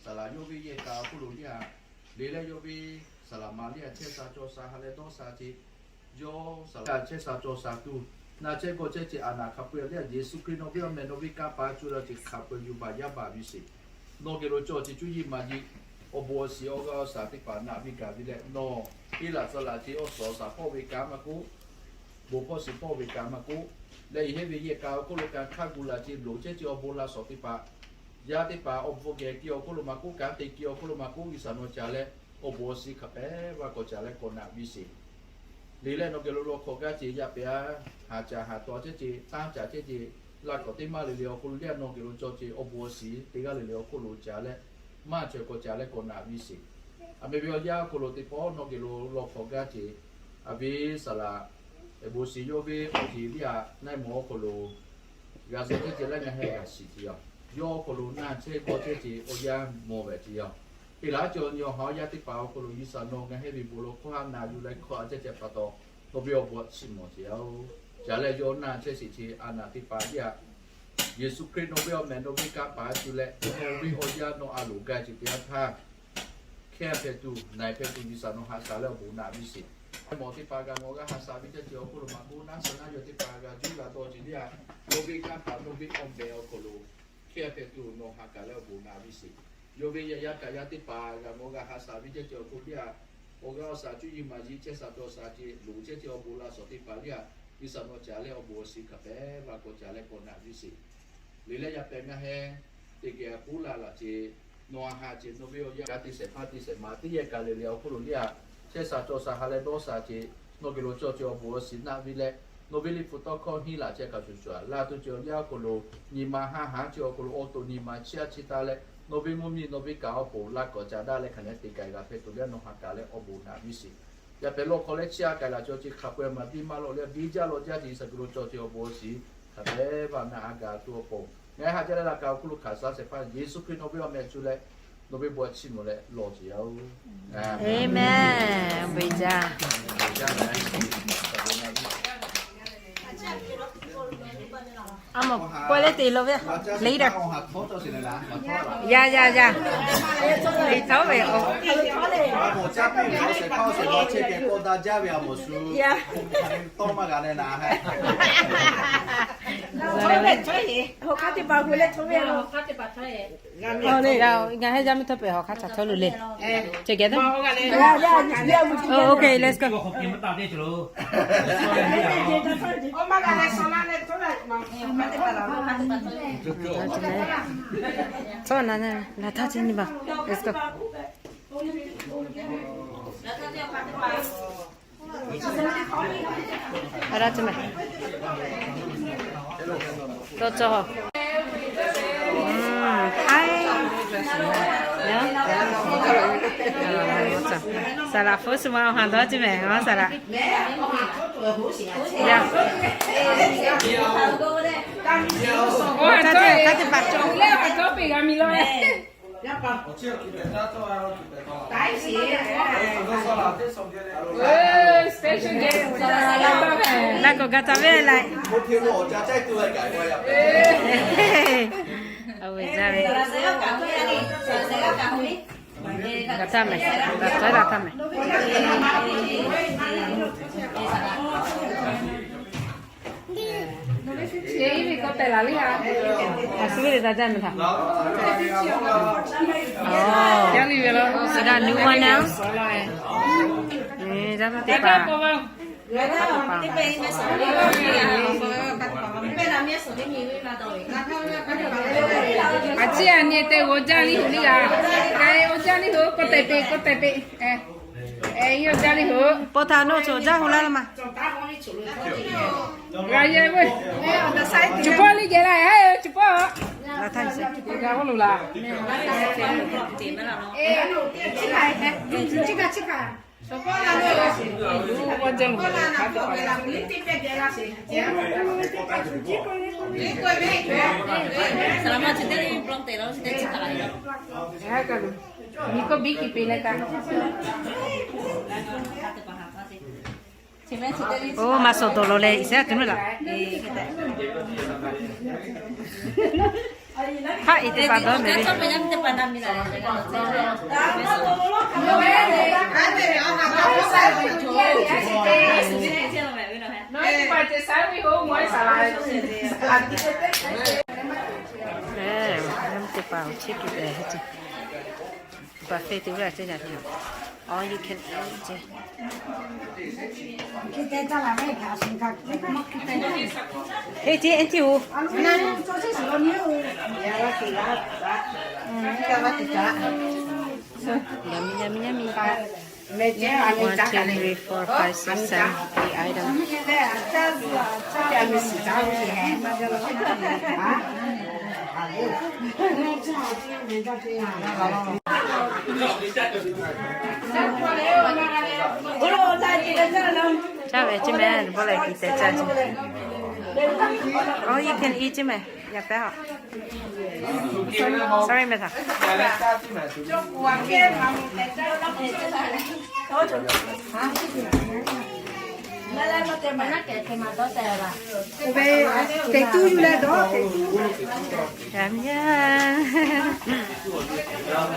saˍ laꞈ yawˇ ve yehˬ kaꞈ awˬ hk'oˆ lo liˇ a, le leh yawˇ ve saˍ laꞈ ma liˇ a chehˇ sha cawˬ sha ha leh dawˇ sha ce, yawˇ saˍ laꞈ chehˇ sha cawˬ sha tuˬ, na chehˇ gawˇ chehˇ ce a naˍ hk'a peu-eˬ liˇ a Yeˍsuˆ Hkriꞈ nawˬ ve awˬ meh nawˬ ve kanˇ paˍ cuˇ la ce hk'a peu-eˬ yuˬ baˬ yaˇ baˬ ve sheˍ. Nawˬ geh lo cawˬ ce cuˇ yiˇ maˍ yiˇ awˬ bon awˬ shiˍ awˬ g'aˇ awˬ shaˍ teˇ hpaˍ naꞈ ve gaˬ ve leh nawˬ, iˉ laꞈ tcuh laꞈ ce awˬ suhˍ awˬ shaˍ hpawˇ ve kanˉ maˇ k'oˆ, bon hpawˇ shiˍ hpawˇ ve kanˉ maˇ k'oˆ, leh yehˬ heˆ ve yehˬ kaꞈ awˬ hk'oˆ lo kanˉ hk'a gu laˬ ce loˍ chehˇ ce awˬ bon laˇ shawˍ teˇ hpaˍ, yaˇ teˇ hpaˍ awˬ bon geh ki awˬ hk'oˆ lo maˇ k'oˆ, kanˉ te ki awˬ hk'oˆ lo maˇ k'oˆ, G'uiˬ sha nawˬ ca leh awˬ bon awˬ shiˍ hk'a pehꞈ vaˇ k'awꞈ ca leh k'awꞈ naꞈ viˇ sheˍ. Le leh nawˬ geh lo law hk'awꞈ gaˇ ce yaˇ pehˍ a, haꞈ caˍ haꞈ taw ceh ce, tanˇ caˍ ceh ce, laˇ kawꞈ teˇ maˇ le le awˬ hk'oˆ lo liˇ a nawˬ geh lo cawˬ ce awˬ bon awˬ shiˍ teˇ g'aˇ le le awˬ hk'oˆ lo ca leh, maˇ chaweh k'awꞈ ca leh k'awꞈ naꞈ viˇ sheˍ. Aˬ mehˍ ve awˬ yanˇ awˬ hk'aw lo teˇ pawˆ nawˬ geh lo law hk'awꞈ gaˇ ce, a viˉ saˍ laꞈ, bon shiˍ yawˇ ve awˬ heˍ liˇ a naˆ mawˬ awˬ hk'aw lo g'a zuhꞈ ceh ce leh ngaˬ hui g'a shiˍ ce yaˇ. Yawˇ awˬ hk'aw lo na chehˇ gawˇ chehˇ ce awˬ yanˇ mawˬ ve ce yaˇ. Teˇ laꞈ cawˬ nyi awˬ ha yaˇ teˇ hpaˍ awˬ hk'aw lo G'uiˬ sha nawˬ ngaˬ hui ve bon law hkawˇ haꞈ na yuˬ leh hkawˇ a ceh ce pa taw, nawˬ ve awˬ bon chiˇ mvuh ce yaˇ-oˬ. Ca leh yawˇ na chehˇ sheˍ ce a naˍ teˇ hpaˍ liˇ a Yeˍsuˆ Hkriꞈ nawˬ ve awˬ meh nawˬ ve kanˇ paˍ cuˇ leh nawˬ ve awˬ yanˇ nawˬ a loˍ gaˇ ce teˇ yanˇ htaˇ, hkehˇ hpehꞈ tuˬ, na hpehꞈ tuˬ G'uiˬ sha nawˬ haꞈ shaˍ leh awˬ bon naꞈ viˇ sheˍ. Mawˬ teˇ hpaˍ g'a nawˬ g'a haꞈ shaˍ ve ceh ce awˬ hk'oˆ lo maˇ k'oˆ, naˉ suh naˉ yawˬ teˇ hpaˍ g'a juˇ g'a dawˇ ce liˇ a, nawˬ ve kanˇ paˍ nawˬ ve awˬ meh awˬ hk'aw lo hkehˇ hpehꞈ tuˬ nawˬ haꞈ kaˬ leh awˬ bon naꞈ viˇ sheˍ. Yawˇ ve yaꞈ yaˇ kaꞈ yaˇ teˇ hpaˍ g'a nawˬ g'a haꞈ shaˍ ve ceh ce awˬ hk'oˆ liˇ a, awˬ g'aˇ awˬ shaˍ cuˇ yiˇ maˍ yiˇ chehˇ sha cawˬ sha ce loˍ chehˇ ce awˬ bon laˇ shawˍ teˇ hpaˍ liˇ a, G'uiˬ sha nawˬ ca leh awˬ bon awˬ shiˍ hk'a pehꞈ vaˇ k'awꞈ ca leh k'awꞈ naꞈ viˇ sheˍ. Le leh yaˇ pehˍ ngaˬ hui teˇ geh a k'oˆ laˇ laꞈ ce, nawˬ a haꞈ ce nawˬ ve awˬ yanˇ g'a te shehˍ hpaˇ te shehˍ ma teˇ yehˬ kaꞈ le le awˬ hk'oˆ lo liˇ a, chehˇ sha cawˬ sha ha leh dawˇ sha ce, nawˬ geh lo cawˬ ce awˬ bon awˬ shiˍ naꞈ viˇ leh, nawˬ ve liꞈ hpu tawˇ hkawˇ henˇ laꞈ ce kaꞈ shuˍ shuˍ a laˇ tuˬ ce awˬ yanˇ awˬ hk'aw lo nyi ma haˉ haˉ ce awˬ hk'aw lo awˬ to nyi ma chiˇ a chiˇ taˍ leh, nawˬ ve mvuhˇ miˬ nawˬ ve kaꞈ awˬ pon laˇ kawꞈ ca daꞈ leh hk'a nehˉ te k'ai g'a hpehꞈ tuˬ liˇ a nawˬ haꞈ kaˬ leh awˬ bon naꞈ viˇ sheˍ. Yaˇ pehˍ lawˇ hk'aw leh chiˇ a k'ai laꞈ ce awˬ ce hk'a peu-eˬ maˍ biˇ maˇ lawꞈ leh biˇ jaˇ lawꞈ jaˇ ce G'uiˬ sha geh lo cawˬ ce awˬ bon awˬ shiˍ hk'a pehꞈ vaˇ naꞈ a gaˬ tuˬ awˬ pon, ngaˬ hui haꞈ jaˇ leh laꞈ kaꞈ awˬ hk'oˆ lo hkanˍ shaˉ shehˍ hpaˇ Yeˍsuˆ Hkriꞈ nawˬ ve awˬ meh cuˇ leh nawˬ ve bon chiˇ mvuh leh lawˬ ce yaˇ-oˬ. Aˬ mehˍ. Aˬ mehˍ. Aˬ mehˍ. A mawˬ k'oˆ leh te lo ve later. Yaˇ yaˇ yaˇ. Te htawˇ ve o. Ngaˬ hui yaˇ miˇ htawˇ pehꞈ hawˬ hk'aˇ ca htawˇ lo le. Together. Okay, let's go. Let's go. Ara ce meh. Tawˇ cawˬ. Hai. Saˍ laꞈ hpu suh ma haˍ dawˇ ce meh, saˍ laꞈ. Ya. Oˇ, hk'aˬ htaˇ teˇ hpaˍ cawˬ leh, hk'aˬ htaˇ peꞈ g'a mi law. Special guest. Laˇ k'o, ga taˍ ve laˇ. Ga taˍ mehˍ, ga taˍ mehˍ. Aˬ suˉ ve le, taˇ jaˇ mehˍ htaꞈ. Oˇ, yaˇ liˇ ve laˇ. Is that a new one now? Eˬ, jaˇ mehˍ teˇ hpaˍ. Aˬ ciˉ a nyi te g'awˬ jaˇ liˇ hoꞈ liˇ g'aˇ. K'ai, g'awˬ jaˇ liˇ hoꞈ, k'awꞈ tehꞈ peꞈ, k'awꞈ tehꞈ peꞈ. Eˬ, g'awˬ jaˇ liˇ hoꞈ. Paw htaꞈ nawˬ cawˬ jaˇ hoꞈ laˇ laˇ ma. G'a yehˇ ve. Chi pawˆ liˇ jehˬ la, e, chi pawˆ. G'a htaˇ shu g'a g'awˇ loˬ laˬ. Nyi k'oˆ biˇ kiˇ peꞈ leh kaꞈ. Oˇ, maˇ sawˍ dawˬ law leh, iˉ sehˉ tuˬ nuˇ laˬ. Haˆ, iˉ teˇ hpaˍ dawˇ mehˍ ve. Eˬ, yaˇ miˇ teˇ hpaˍ awˬ cheˇ kiˇ pehˍ heˆ ce. Buffet te ve a ce yaˇ miˇ. All you can eat ce. Hk'e te ce o. Yummy, yummy, yummy. One, two, three, four, five, six, seven, eight items. Caˇ ve ce mehˍ, bawˆ leh kiˬ te caˇ ce. All you can eat ce mehˍ, yaˇ pehˉ a. Sorry mehˍ htaꞈ. Teꞈ tu yuˬ leh dawˇ teꞈ tu. Yaˇ miˇ.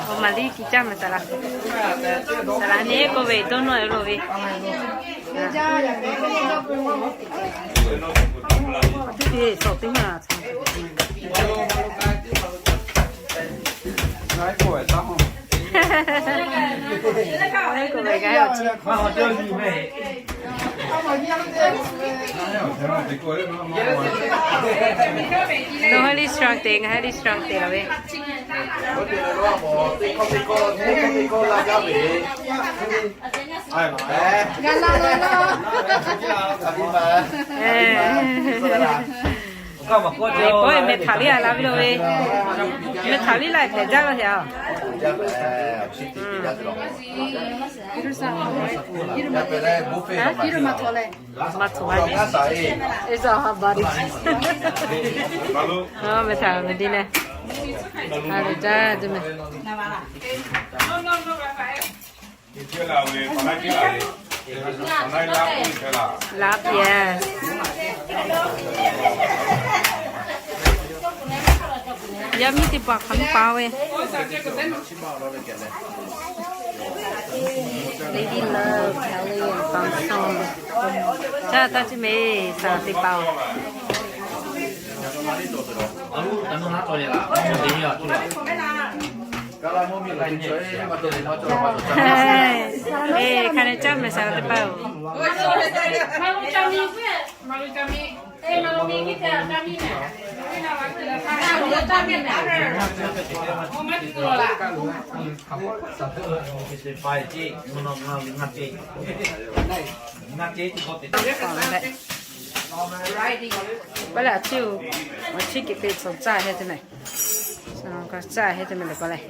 Awˬ maˍ liˇ kiˇ caˇ mehˍ saˍ laꞈ. Saˍ laꞈ neˇ k'oˆ ve dawˇ nawˇ e lo ve. Teˇ te sawˍ teˇ maˇ. Nawˬ hui liˇ strong te, ngaˬ hui liˇ strong te laˬ ve. Ga la la la. Eˬ, pawˆ e mehˍ htaꞈ liˇ a la ve lo ve. Mehˍ htaꞈ liˇ la tehꞈ jaˇ laˇ heꞈ a. Maˇ htoꞈ a le. Maˇ htoꞈ a le. Eˬ, zaˇ ha ba de. Mehˍ htaꞈ mehˍ di leh. A le jaˇ te mehˍ. Laˇ piˇ. Yaˇ miˇ teˇ hpaˍ hk'aˬ ma pa ve. Lady Love, Kelly and Bangson. Caˇ taˇ ciˇ mehˍ, saˍ laꞈ teˇ hpaˍ-oˬ. Eˬ, hk'a leh caˇ mehˍ saˍ laꞈ teˇ hpaˍ-oˬ. Pawˆ leh a ciˉ, a ciˉ kiꞈ te tcuh caˇ heˆ te mehˍ. Caˇ heˆ te mehˍ le pawˆ leh.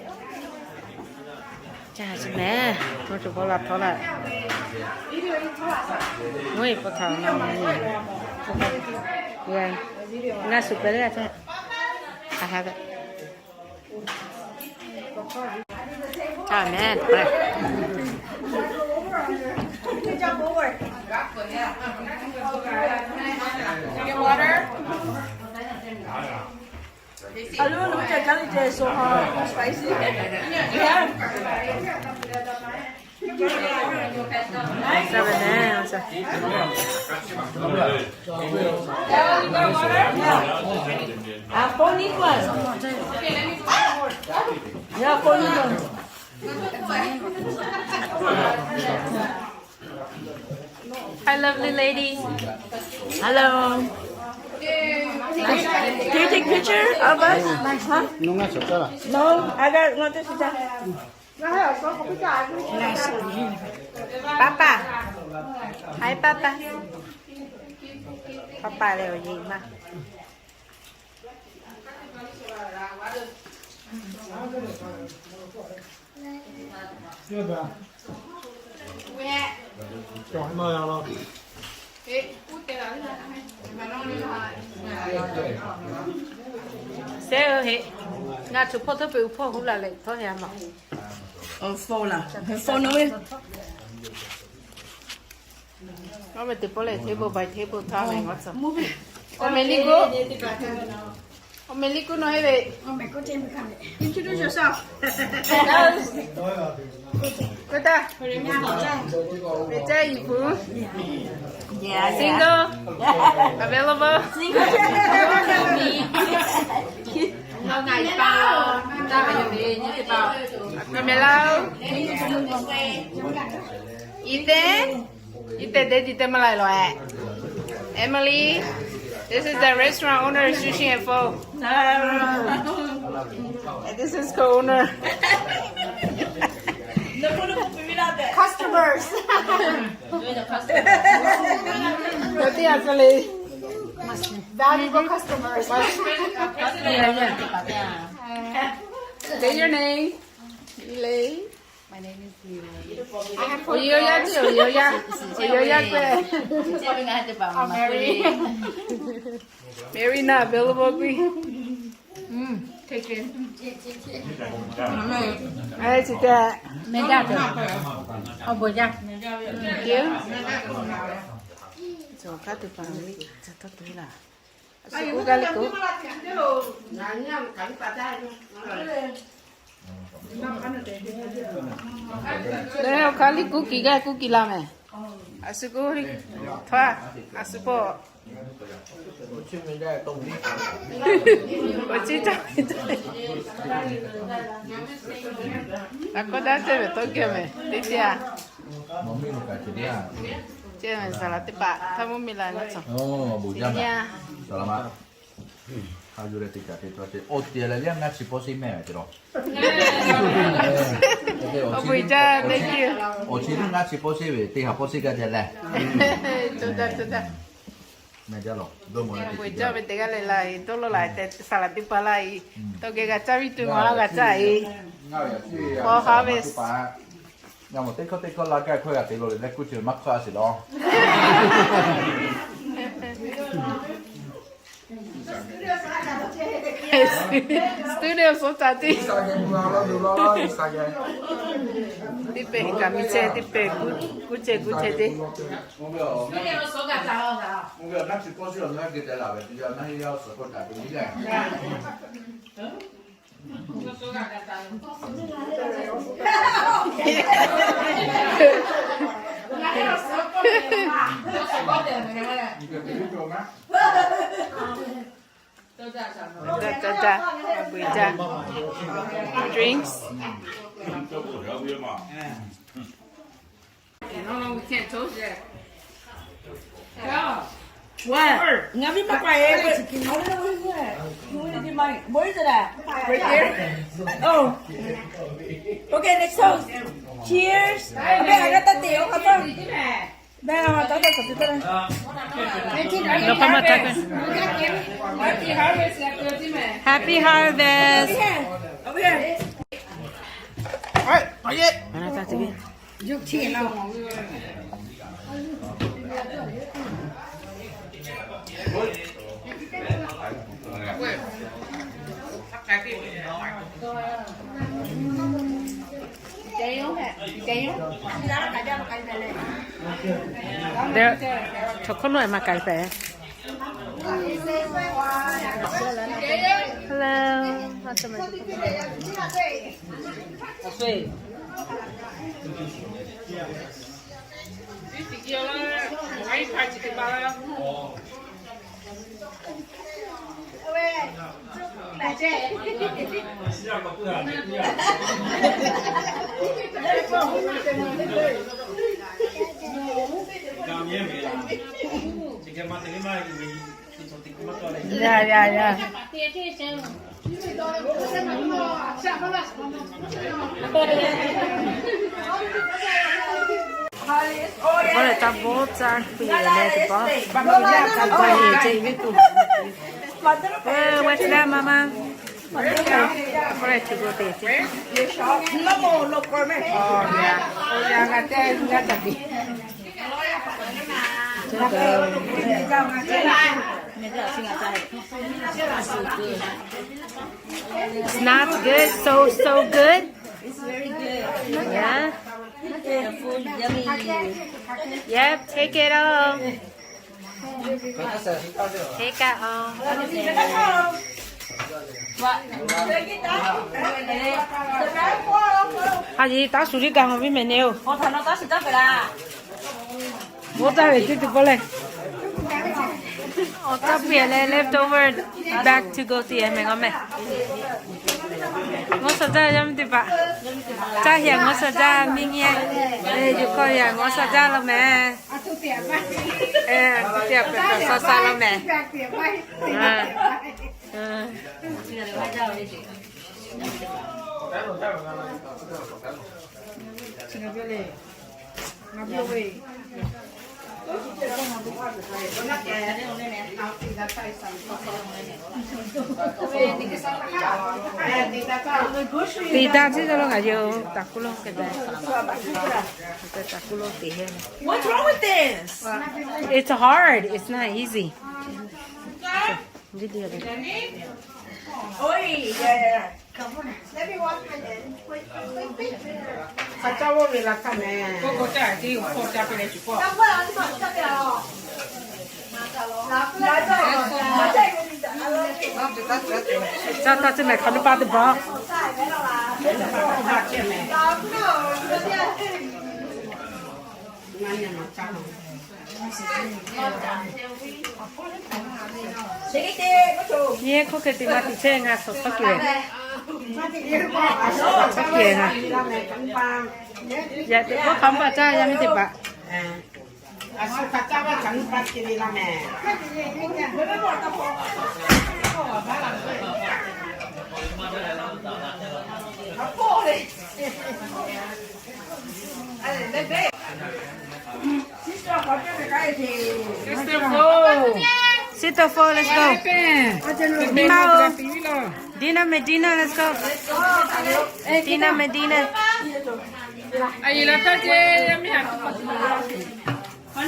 Caˇ te mehˍ, mvuhˇ tuˬ k'o la htaw laˇ. Mvuhˇ e pa htaꞈ na ma nyi. Yeah. Ngaˬ shuˍ pehˍ le a. Amen. Get water. Alo, no, ca ca le ce so ha, spicy. Yeah. Ah, four neat one. Yeah, four neat one. Hi, lovely lady. Hello. Do you take picture of us? Huh? No, I got, no, this is a Papa. Hi, Papa. Papa le awˬ yeˬ ma. Sehˉ hui heˆ. Ngaˬ htoꞈ hpawˇ htawˇ peu hpawˇ hu la leh htawˇ heh a maˬ. Awˬ ve teˇ pawˆ lehˬ, table by table htaˇ ve ngaˬ tcuh. Awˬ meꞈ liˇ kuˆ. Awˬ meꞈ liˇ kuˆ nawˬ heˆ ve. Introduce yourself. K'oˆ taˇ. Ve caˇ yi pu. Single. Available. Single. Awˬ meꞈ laˇ-oˆ. Ethan. Ethan, deh ti te maˇ la lawˬ-eh. Emily, this is the restaurant owner, Shu Shin and Fo. And this is co-owner. Customers. K'o teˇ a saˍ le. Valuable customers. Say your name. Elaine. My name is Lily. Awˬ yeˬ awˬ yaˇ ceˇ, awˬ yeˬ awˬ yaˇ. Awˬ yeˬ awˬ yaˇ k'o. Mary. Mary not available k'o. Aˉ, chi te. Meh jaˇ te. Awˬ bon jaˇ. Thank you. Cawˬ kaˉ teˇ hpaˍ ve ca tawˇ te laˇ. A shu k'oˆ gaˇ le k'o. Leh awˬ hk'aˇ liˇ kuˉ kiˬ gaˇ kuˉ kiˬ la meh. A shu k'oˆ le. Htaˇ, a shu pawˆ. Awˬ ciˉ caˇ ve caˇ. A k'oˆ daˇ cehˇ ve tawˇ geh meh teˇ cehˇ a. Cehˇ meh saˍ laˍ teˇ hpaˍ htaˇ mvuhˇ miˬ la naˉ tcuh. Awˬ bon jaˇ meh. Saˍ laˍ ma. Ha yuˬ leh teˇ kaꞈ te tawˇ ceh. Awˬ tiꞈ leh liˇ ngaˇ chi pawˆ sheˆ meh ve te lawˬ. Awˬ bon jaˇ, thank you. Awˬ chi liˇ ngaˇ chi pawˆ sheˆ ve teˇ ha pawˆ sheˆ gaˇ ceh leh. Tcuh daˇ, tcuh daˇ. Meh jaˇ lawˬ. Awˬ bon jaˇ ve teˇ g'aˇ leh la e, dawˇ lawˇ la tehꞈ saˍ laˍ teˇ hpaˍ la e. Tawˇ geh g'a caˇ viˉ tuˬ maˍ laˇ g'a caˇ e. Paw ha ve. Ngaˬ mawˬ teˇ hkawˇ teˇ hkawˇ laˇ gaˇ hkawˇ g'a te lo le leh kuˇ ceuˬ maˇ hkawˇ a sheˍ lawˬ. Studio so ca tiˉ. Teˇ pehˍ kaꞈ miˬ chehˇ, teˇ pehˍ kuˇ chehˇ kuˇ chehˇ te. Ca ca, beuꞈ ca. Drinks. Ngaˬ viˉ maˇ k'ai e. Where is it at? Right there? Oh. Okay, next toast. Cheers. Abe a ga ta te o ka ta. Happy harvest. Happy harvest. Over here. Over here. Yuk chi lo. There, chocolate maˇ k'ai pehˍ. Hello. Yeah, yeah, yeah. Bawˇ leh taˇ bawˇ caˇ piˇ leh teˇ pawˆ. What's that, Mama? Bawˇ leh tuˬ go te ce. It's not good, so, so good. It's very good. Yeah. The food yummy. Yep, take it all. Take it all. Hk'a yiˍ taˇ shuˍ liˇ gaˬ ma viˉ mehˍ ne oˬ. Bon taˇ ve teˇ teˇ pawˆ leh. Awˬ taˇ piˇ leh leftover bag to go te mehˍ ngaˬ mehˍ. Ngaˬ sha jaˇ yaˇ miˇ teˇ hpaˍ. Caˇ heh ngaˬ sha jaˇ miˇ nyi. Yuˬ hkawˇ heh ngaˬ sha jaˇ law mehˍ. Te a pehꞈ pehꞈ sha sha law mehˍ. Te taˇ ce lo ngaˬ yoˬ taˍ kuˉ lo hk'e te. Taˍ kuˉ lo te heh. What's wrong with this? It's hard. It's not easy. Caˇ taˇ ce mehˍ hk'aˬ nuˇ paˇ teˇ baˬ. Yehˇ hk'oˆ hk'e te maˇ tiꞈ chehˇ ngaˬ suhˍ hk'aw kehˬ. Suhˍ hk'aw kehˬ ngaˬ. Yaꞈ teꞈ k'oˆ hk'aˬ maˇ caˇ yaˇ miˇ teˇ hpaˍ. Sister four. Sister four, let's go. Dina, Dina, Medina, let's go. Dina, Medina.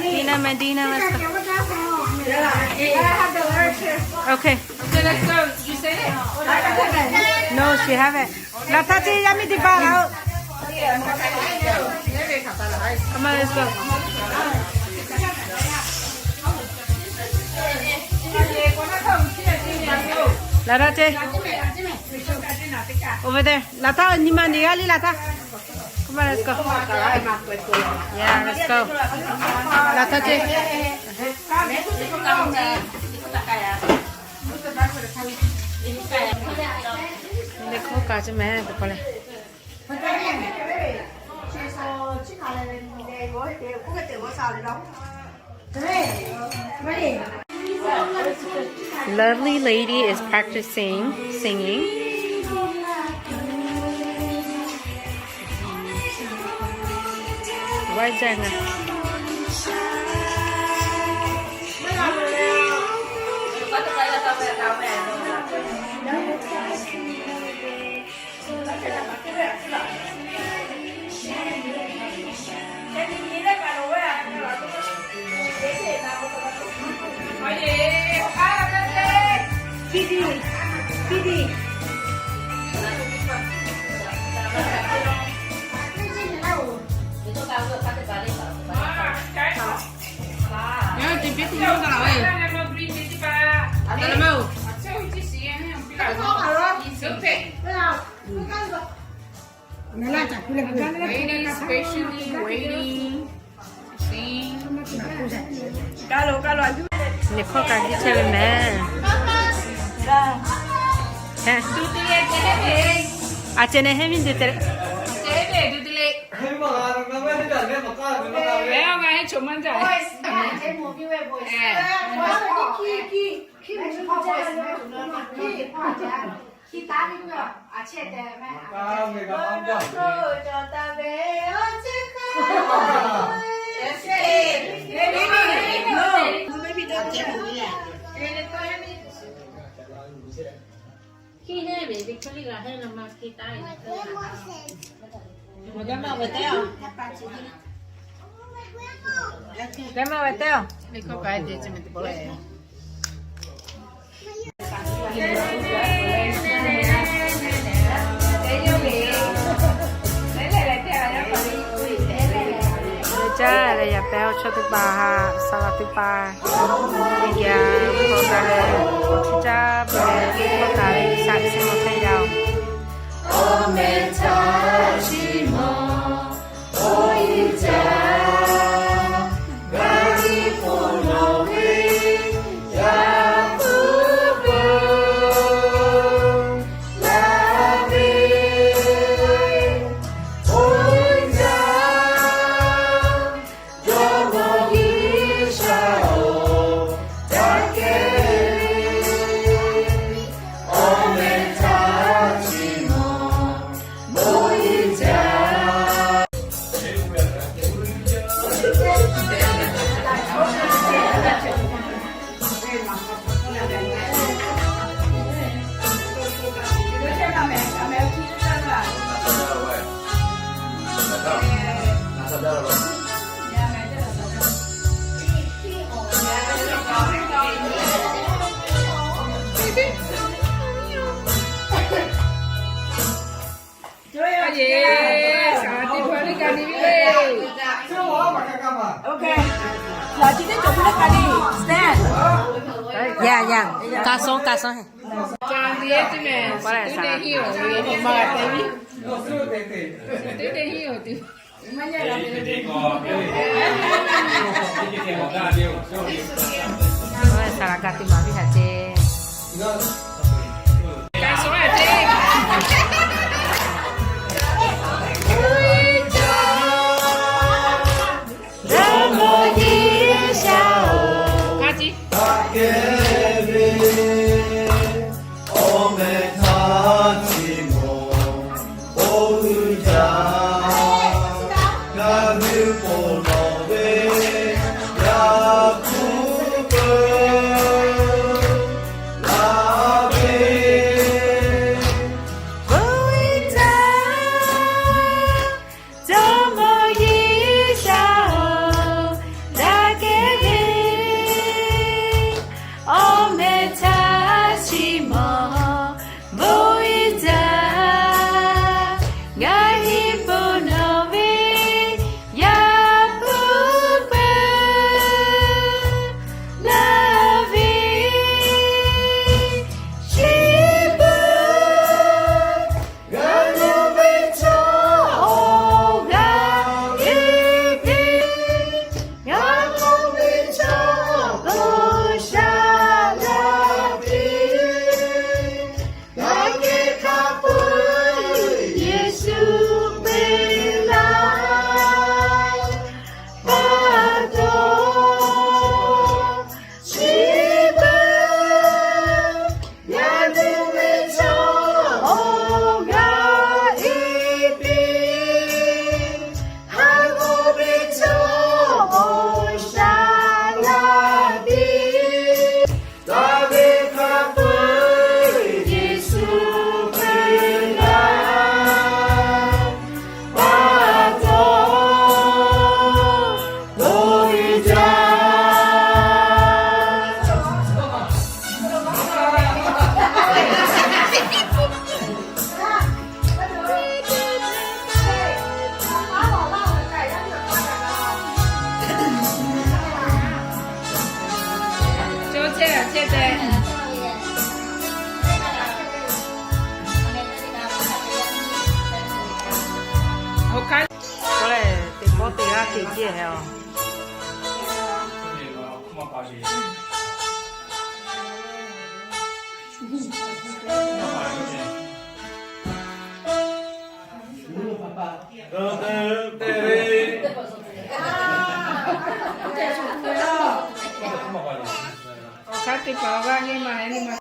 Dina, Medina, let's go. Okay. Okay, let's go. Did you say it? No, she haven't. Laꞈ htaˇ ce yaˇ miˇ teˇ hpaˍ laˬ oˬ. Come on, let's go. Laꞈ htaˇ ce. Over there. Laꞈ htaˇ nyi ma nyi g'aˇ liˇ laꞈ htaˇ. Come on, let's go. Yeah, let's go. Laꞈ htaˇ ce. Let's go, ka ce mehˍ teˇ hpaˍ leh. Lovely lady is practicing singing. Why is that? Waiting, patiently waiting. Neˇ hkawˇ kaꞈ jiˇ chehˇ ve mehˍ. A ceh neh heˆ miˇ de te. Caˇ leh yaꞈ pehˇ awˬ chawˇ teˇ hpaˍ htaꞈ saˍ laꞈ teˇ hpaˍ teˇ geh hk'awꞈ kaꞈ leh, chi caˇ peuˬ leh hk'awꞈ kaꞈ leh G'uiˬsha chiˇ mvuh hpehꞈ yaˇ oˬ. Yaˇ yaˇ, kaꞈ suh kaꞈ suh. Saˍ laꞈ ka teˇ maˍ piˇ htaꞈ ceh. Teˇ ceuˬ a. Awˬ hk'aˇ teˇ hpaˍ awˬ g'aˇ nyi ma heh nyi ma.